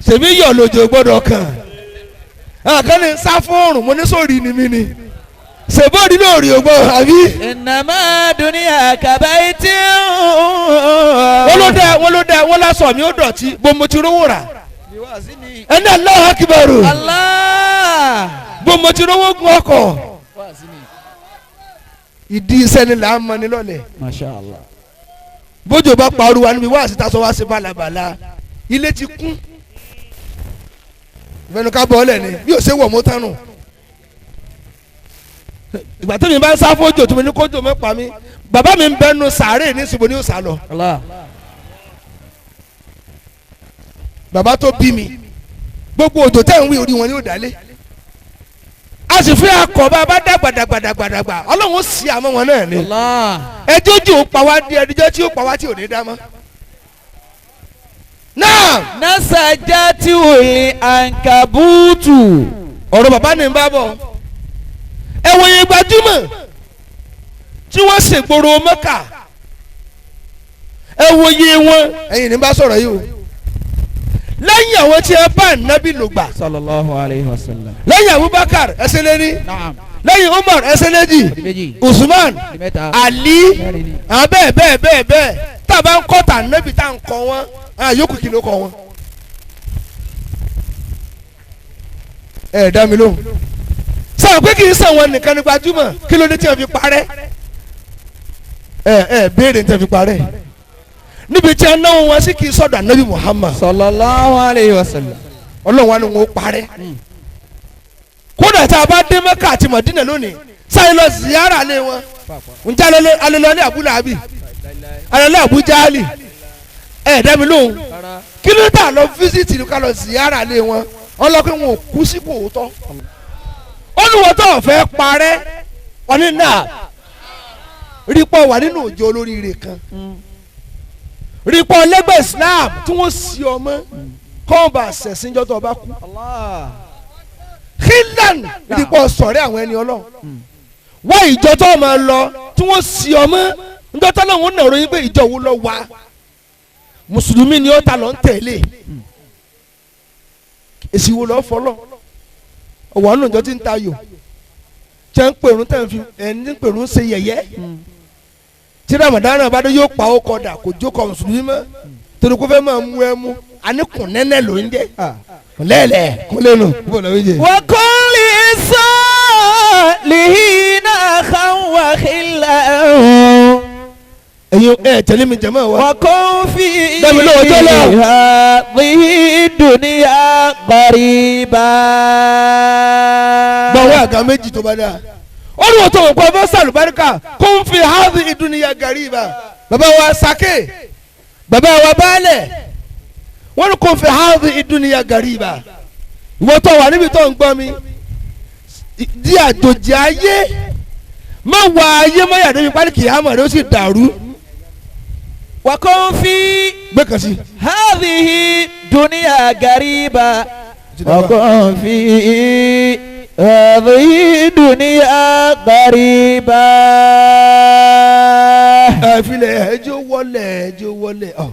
Sèmi yọ̀ lójó gbọ́dọ̀ kàn. Àwọn kan ní sáfóòrùn mo ní sórí ni mí ni. Sèbóòrì náà rí o gbọ́ àbí. إنما دنيا كبيت. Wọ́n ló dẹ́ wọ́n ló dẹ́ wọ́n lásọ̀ mi ó dọ̀tí bó mo ti rówó rà. Ẹni Allahu Akbar. Allah. Bó mo ti rówó gun ọkọ̀. Ìdí iṣẹ́ ni là á mọ ni lọ́lẹ̀. Masha Allah. Bójú bá parú wa níbi wá síta sọ wá sí balabala ilé ti kún ìfẹnuká bọ́ọ̀lẹ̀ ni bí o ṣe wọ̀ mọ́ tánu. Ìgbà tó mi bá ń sá fójò tó mi ní kójò mọ́ pa mi, bàbá mi ń bẹnu sàárè ní ṣùgbọ́n ní ó sá lọ. Allah. Bàbá tó bí mi, gbogbo òjò tẹ̀ ń wí orí wọn ni ó dálé. A sì fi akọ̀ bá a bá dàgbà dàgbà dàgbà dàgbà, Ọlọ́run ó sì àmọ́ wọn náà ni. Allah. Ẹjọ́ jù ó pa wá di ẹdíjọ́ tí ó pa wá tí ò ní dá mọ́. Náà Nasajati wuli ankabutu. ọ̀rọ̀ bàbá ni ń bá bọ̀. Ẹ wòye gbajúmọ̀ tí wọ́n ṣègboro Mẹ́kà, ẹ wòye wọn, ẹ̀yin ní bá sọ̀rọ̀ yìí o. Lẹ́yìn àwọn tí ẹ bá nábì lògbà, Sallallahu alayhi wa sallam. lẹ́yìn Abubakar ẹsẹ̀ lẹ́ni, Naam. lẹ́yìn Umar ẹsẹ̀ lẹ́jì, Méjì. Usman, Mẹ́ta. Ali, Mẹ́rin ni. àwọn bẹ́ẹ̀ bẹ́ẹ̀ bẹ́ẹ̀ bẹ́ẹ̀. Tá a bá ń kọ́ tà nábì tá à ń kọ́ wọn, àwọn yòókù kí ló kọ́ wọn. Ẹ dá mi lóhùn. Sọ pé kì í sọ wọn nìkan ní gbajúmọ̀, kí ló dé tí wọ́n fi parẹ́? Ẹ ẹ béèrè tí wọ́n fi parẹ́ níbi tí wọ́n náwó wọn sí kì í sọ̀dọ̀ ànábì Muhammad. Sallallahu alayhi wa sallam. Ọlọ́run wa ni wọn ó parẹ́. Kódà tá a bá dé Mẹ́kà àti Mọ̀dínà lónìí, sáyẹn lọ ziyara lé wọn, njẹ́ alẹ́lọ́lẹ́ Abu Lahabi, alẹ́lẹ́ Abu Jahali? Ẹ dá mi lóhùn, kí ló dà lọ fíṣítì ká lọ ziyara lé wọn? Ọlọ́pẹ́ wọn ò kú sípò òótọ́. Olùwọ́tọ̀ fẹ́ parẹ́ ọ̀ní náà rí pọ̀ wà nínú òjò olóríire kan, rí pọ̀ lẹ́gbẹ̀ẹ́ Islam tí wọ́n sì ọmọ kọ́ńbà sẹ̀sìnjọ́ tó o bá kú. Allah. Kílàn rí pọ̀ sọ̀rẹ́ àwọn ẹni Ọlọ́run wá ìjọ tó máa lọ tí wọ́n sì ọmọ njọ́ tó lọ́wọ́ náà ròyìn pé ìjọ wo lọ wá, mùsùlùmí ni ó ta lọ ń tẹ̀lé, èsì wo lọ́ fọlọ́ ọ̀wọ́ àánú ìjọ tí ń tayò tẹ́ ń pèrún, tẹ́ ń fi ẹni ń pèrún ṣe yẹ̀yẹ́. Tí Ramadan bá dé yóò pa ó kọdà kò jókòó mùsùlùmí mọ́ torí kó fẹ́ máa mú ẹ mú àníkùn nẹ́nẹ́ ló ń jẹ́ lẹ́lẹ̀ kúnlẹ̀ nù bó lọ́wọ́ jẹ. وكل صالحين أخا وخلا. Ẹ̀yin ẹ tẹ̀lé mi jẹ̀mọ́ wa. وكن في Dẹ́mi lówó tó lọ. هذه الدنيا قريبا. Gbọ̀wọ́ àga méjì tó bá dáa. Ó ní wọ́n tó wọ́n kọ́ fẹ́ sàlùbáríkà kó ń fi háàfin ìdúnìyà gàríba. Bàbá wa sake, bàbá wa baálẹ̀, wọ́n ní kó ń fi háàfin ìdúnìyà gàríba. Ìwọ tó wà níbi tó ń gbọ́ mi, di àjòjì ayé, má wà ayé má yàrá débi pálí kìyàmọ̀ rẹ ó sì dàrú. وكن في Gbé kan sí. هذه الدنيا غريبا. وكن في هذه الدنيا غريبا. Ẹ filẹ̀, ẹjọ́ wọlé, ẹjọ́ wọlé, ọ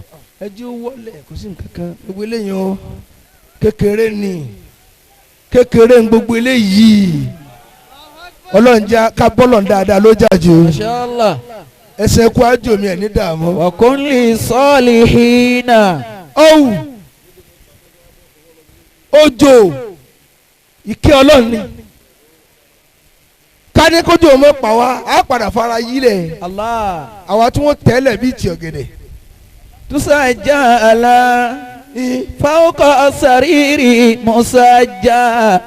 ẹjọ́ wọlé, kò sí nǹkan kan. Gbogbo eléyìí o, kékeré ni, kékeré ń gbogbo eléyìí. Ọlọ́run jẹ́ ká bọ́lọ̀ dáadáa ló jà jù. ما شاء الله. Ẹsẹ̀ kú ájò mi ẹ̀ ní dààmú. وكن للصالحين. Ọ̀wù òjò ìkẹ́ Ọlọ́run ni, ká ní kójú ọmọ pa wá á padà fara yílẹ̀. Allah. Àwa tí wọ́n tẹ́lẹ̀ bíi ti ọ̀gẹ̀dẹ̀. تسجى على فوق السرير مسجى.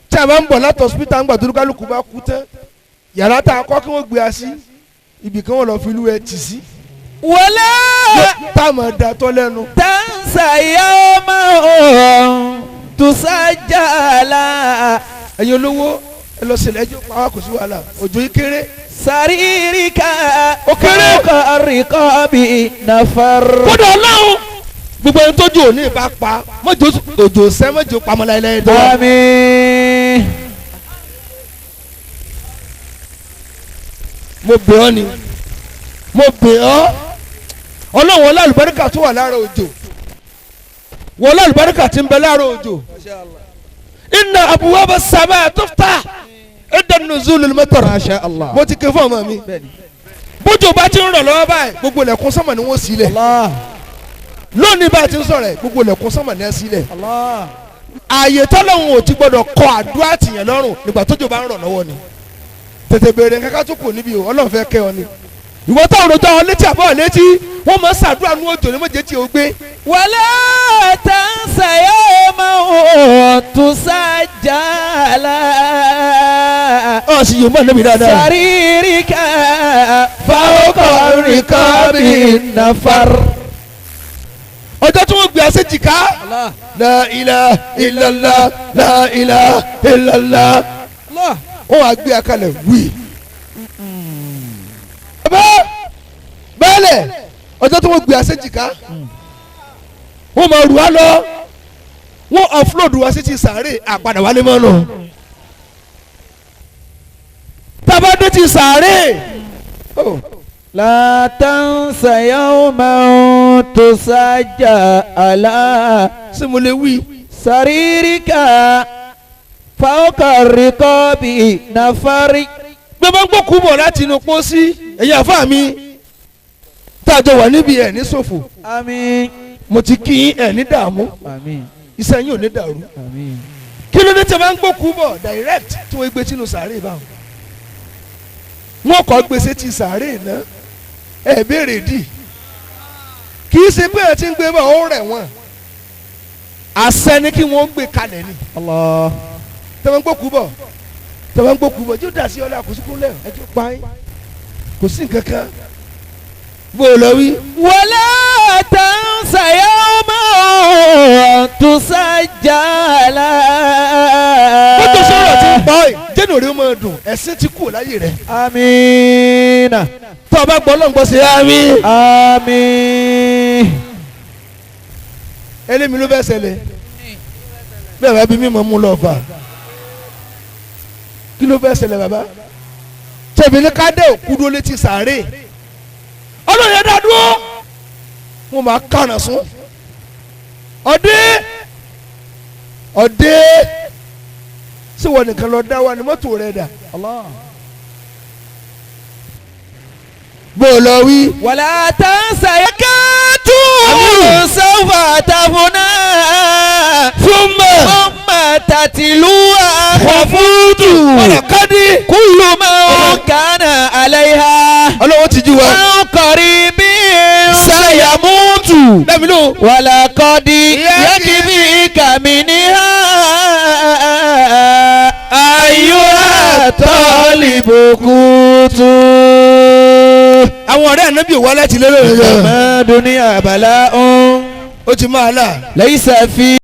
Tí a bá ń bọ̀ láti hospital ń gbà tó kálukú bá kú tán, yàrá tá a kọ́ kí wọ́n gbé a sí ibì kan wọ́n lọ fi ìlú ẹ tì sí. ولا Tá a máa da tọ́ lẹ́nu. تنسى يوما تسجى على Ẹ̀yin olówó ẹ lọ sílẹ̀ ẹjọ́ pa wá, kò sí wàhálà, òjò yìí kéré. سريرك Ó kéré. فوق الرقاب نفر. Kódà ọlọ́run gbogbo ẹni tó jò ní ìbá pa mọ́jọ òjò sẹ́ mọ́jọ pamọ́ láéláé tó wà. آمين. Mo bẹ̀ ọ́ ni, mo bẹ̀ ọ́ ọlọ́run, ọlá àlùbáríkà tó wà lára òjò, wọlé àlùbáríkà tí ń bẹ lára òjò. Inna abuwaba sama tufta inda nuzulul matar. ما شاء الله. Mo ti ké fún ọmọ mi, bójú bá ti ń rọ̀ lọ́wọ́ báyìí, gbogbo ilẹ̀kùn sánmà ni wọ́n ṣí lẹ̀. الله. Lónìí bá a ti ń sọ̀rọ̀ ẹ̀, gbogbo ilẹ̀kùn sánmà ni wọ́n ṣí lẹ̀. الله. Ààyè tọ́lọ́hún ò ti gbọ́dọ̀ kọ àdúrà tìyàn lọ́rùn nígbà tójò bá ń rọ̀ lọ́wọ́ ni. Tètè béèrè nǹkan ká tó kù níbi o, ọlọ́run fẹ́ kẹ́ ọ ni. Ìwọ táwọn rojọ́ àwọn létí àbọ̀ létí wọ́n máa ń ṣàdúrà nú òjò ní mọ̀jẹ̀ tí o gbé. ولا تنس يوما تسجى على Ọ̀ sì yóò mọ̀ níbi dáadáa. سريرك فوق الرقاب نفر. Ọjọ́ tí wọ́n gbé aṣèjìká. الله. La ilaha illallah, la ilaha illallah. الله. Wọ́n wá gbé akalẹ̀ wí. Bàbá bẹ́ẹ̀lẹ̀, ọjọ́ tí wọ́n gbé aṣèjìká, wọ́n máa rù á lọ, wọ́n offload wá sí ti sàárè, àpadà wálé mọ́ nù. Tábà dé ti sàárè. Oh. لا تنس يوما تسجى على Ṣé mo lè wí? سريرك فوق الرقاب نفر. Bí wọ́n bá ń gbókùú bọ̀ láti inú pósí, ẹ̀yin àfáà mi tá a jọ wà níbi ẹ̀ ní ṣòfò. آمين. Mo ti kí yín, ẹ̀ ní dààmú. آمين. Iṣẹ́ yín ò ní dàrú. آمين. Kí ló dé tí a máa ń gbókùú bọ̀ direct tí wọ́n gbé sínú sàárè báwọn? Wọ́n kọ́ gbèsè ti sàárè náà, ẹ béèrè dì. Kì í ṣe pé ẹ ti ń gbé bọ̀ ó rẹ̀ wọ́n, àṣẹ ni kí wọ́n gbé kalẹ̀ ni. الله. Tẹ́ wọ́n ń gbókùú bọ̀, tẹ́ wọ́n ń gbókùú bọ̀ yóò dà sí ọlá, kò sí kúnlẹ̀ ẹ tó pa yín, kò sí nǹkan kan bó o lọ wí. ولا تنس يوما تسجى على Bó tó sọ̀rọ̀ tí ń pa ọ́ yìí, jẹ́nu rẹ̀ ó máa dùn, ẹ̀sìn ti kú láyé rẹ̀. آمين. Tó o bá gbọ́ lọ́ngbọ́n sí àmín. آمين. Ẹlẹ́mi ló fẹ́ ṣẹlẹ̀ bẹ́ẹ̀ bá bí mímọ́ mú lọ fà, kí ló fẹ́ ṣẹlẹ̀ bàbá? Tẹ̀mí ní ká dé òkú dúró létí sàárè, ọlọ́run yẹn dá dúró, wọn máa kàràn sún ọdẹ ọdẹ sí wọn nìkan lọ dá wa ní mọ́tò rẹ dà. الله. Bó o lọ wí. ولا تنس يكات سوف تفنى Fún mọ́ ثم تتلوها kọ̀fútù ọ̀nà kádì. كل من كان عليها Ọlọ́wọ́ ti jú wa. عن قريب سيموت. Lẹ́mi ló. ولقد يكفيك منها أيها الطالب قوت. Àwọn ọ̀rẹ́ ànábì wá láti lé lórí rẹ̀. ما دنيا بلاء Ó ti máa là. ليس في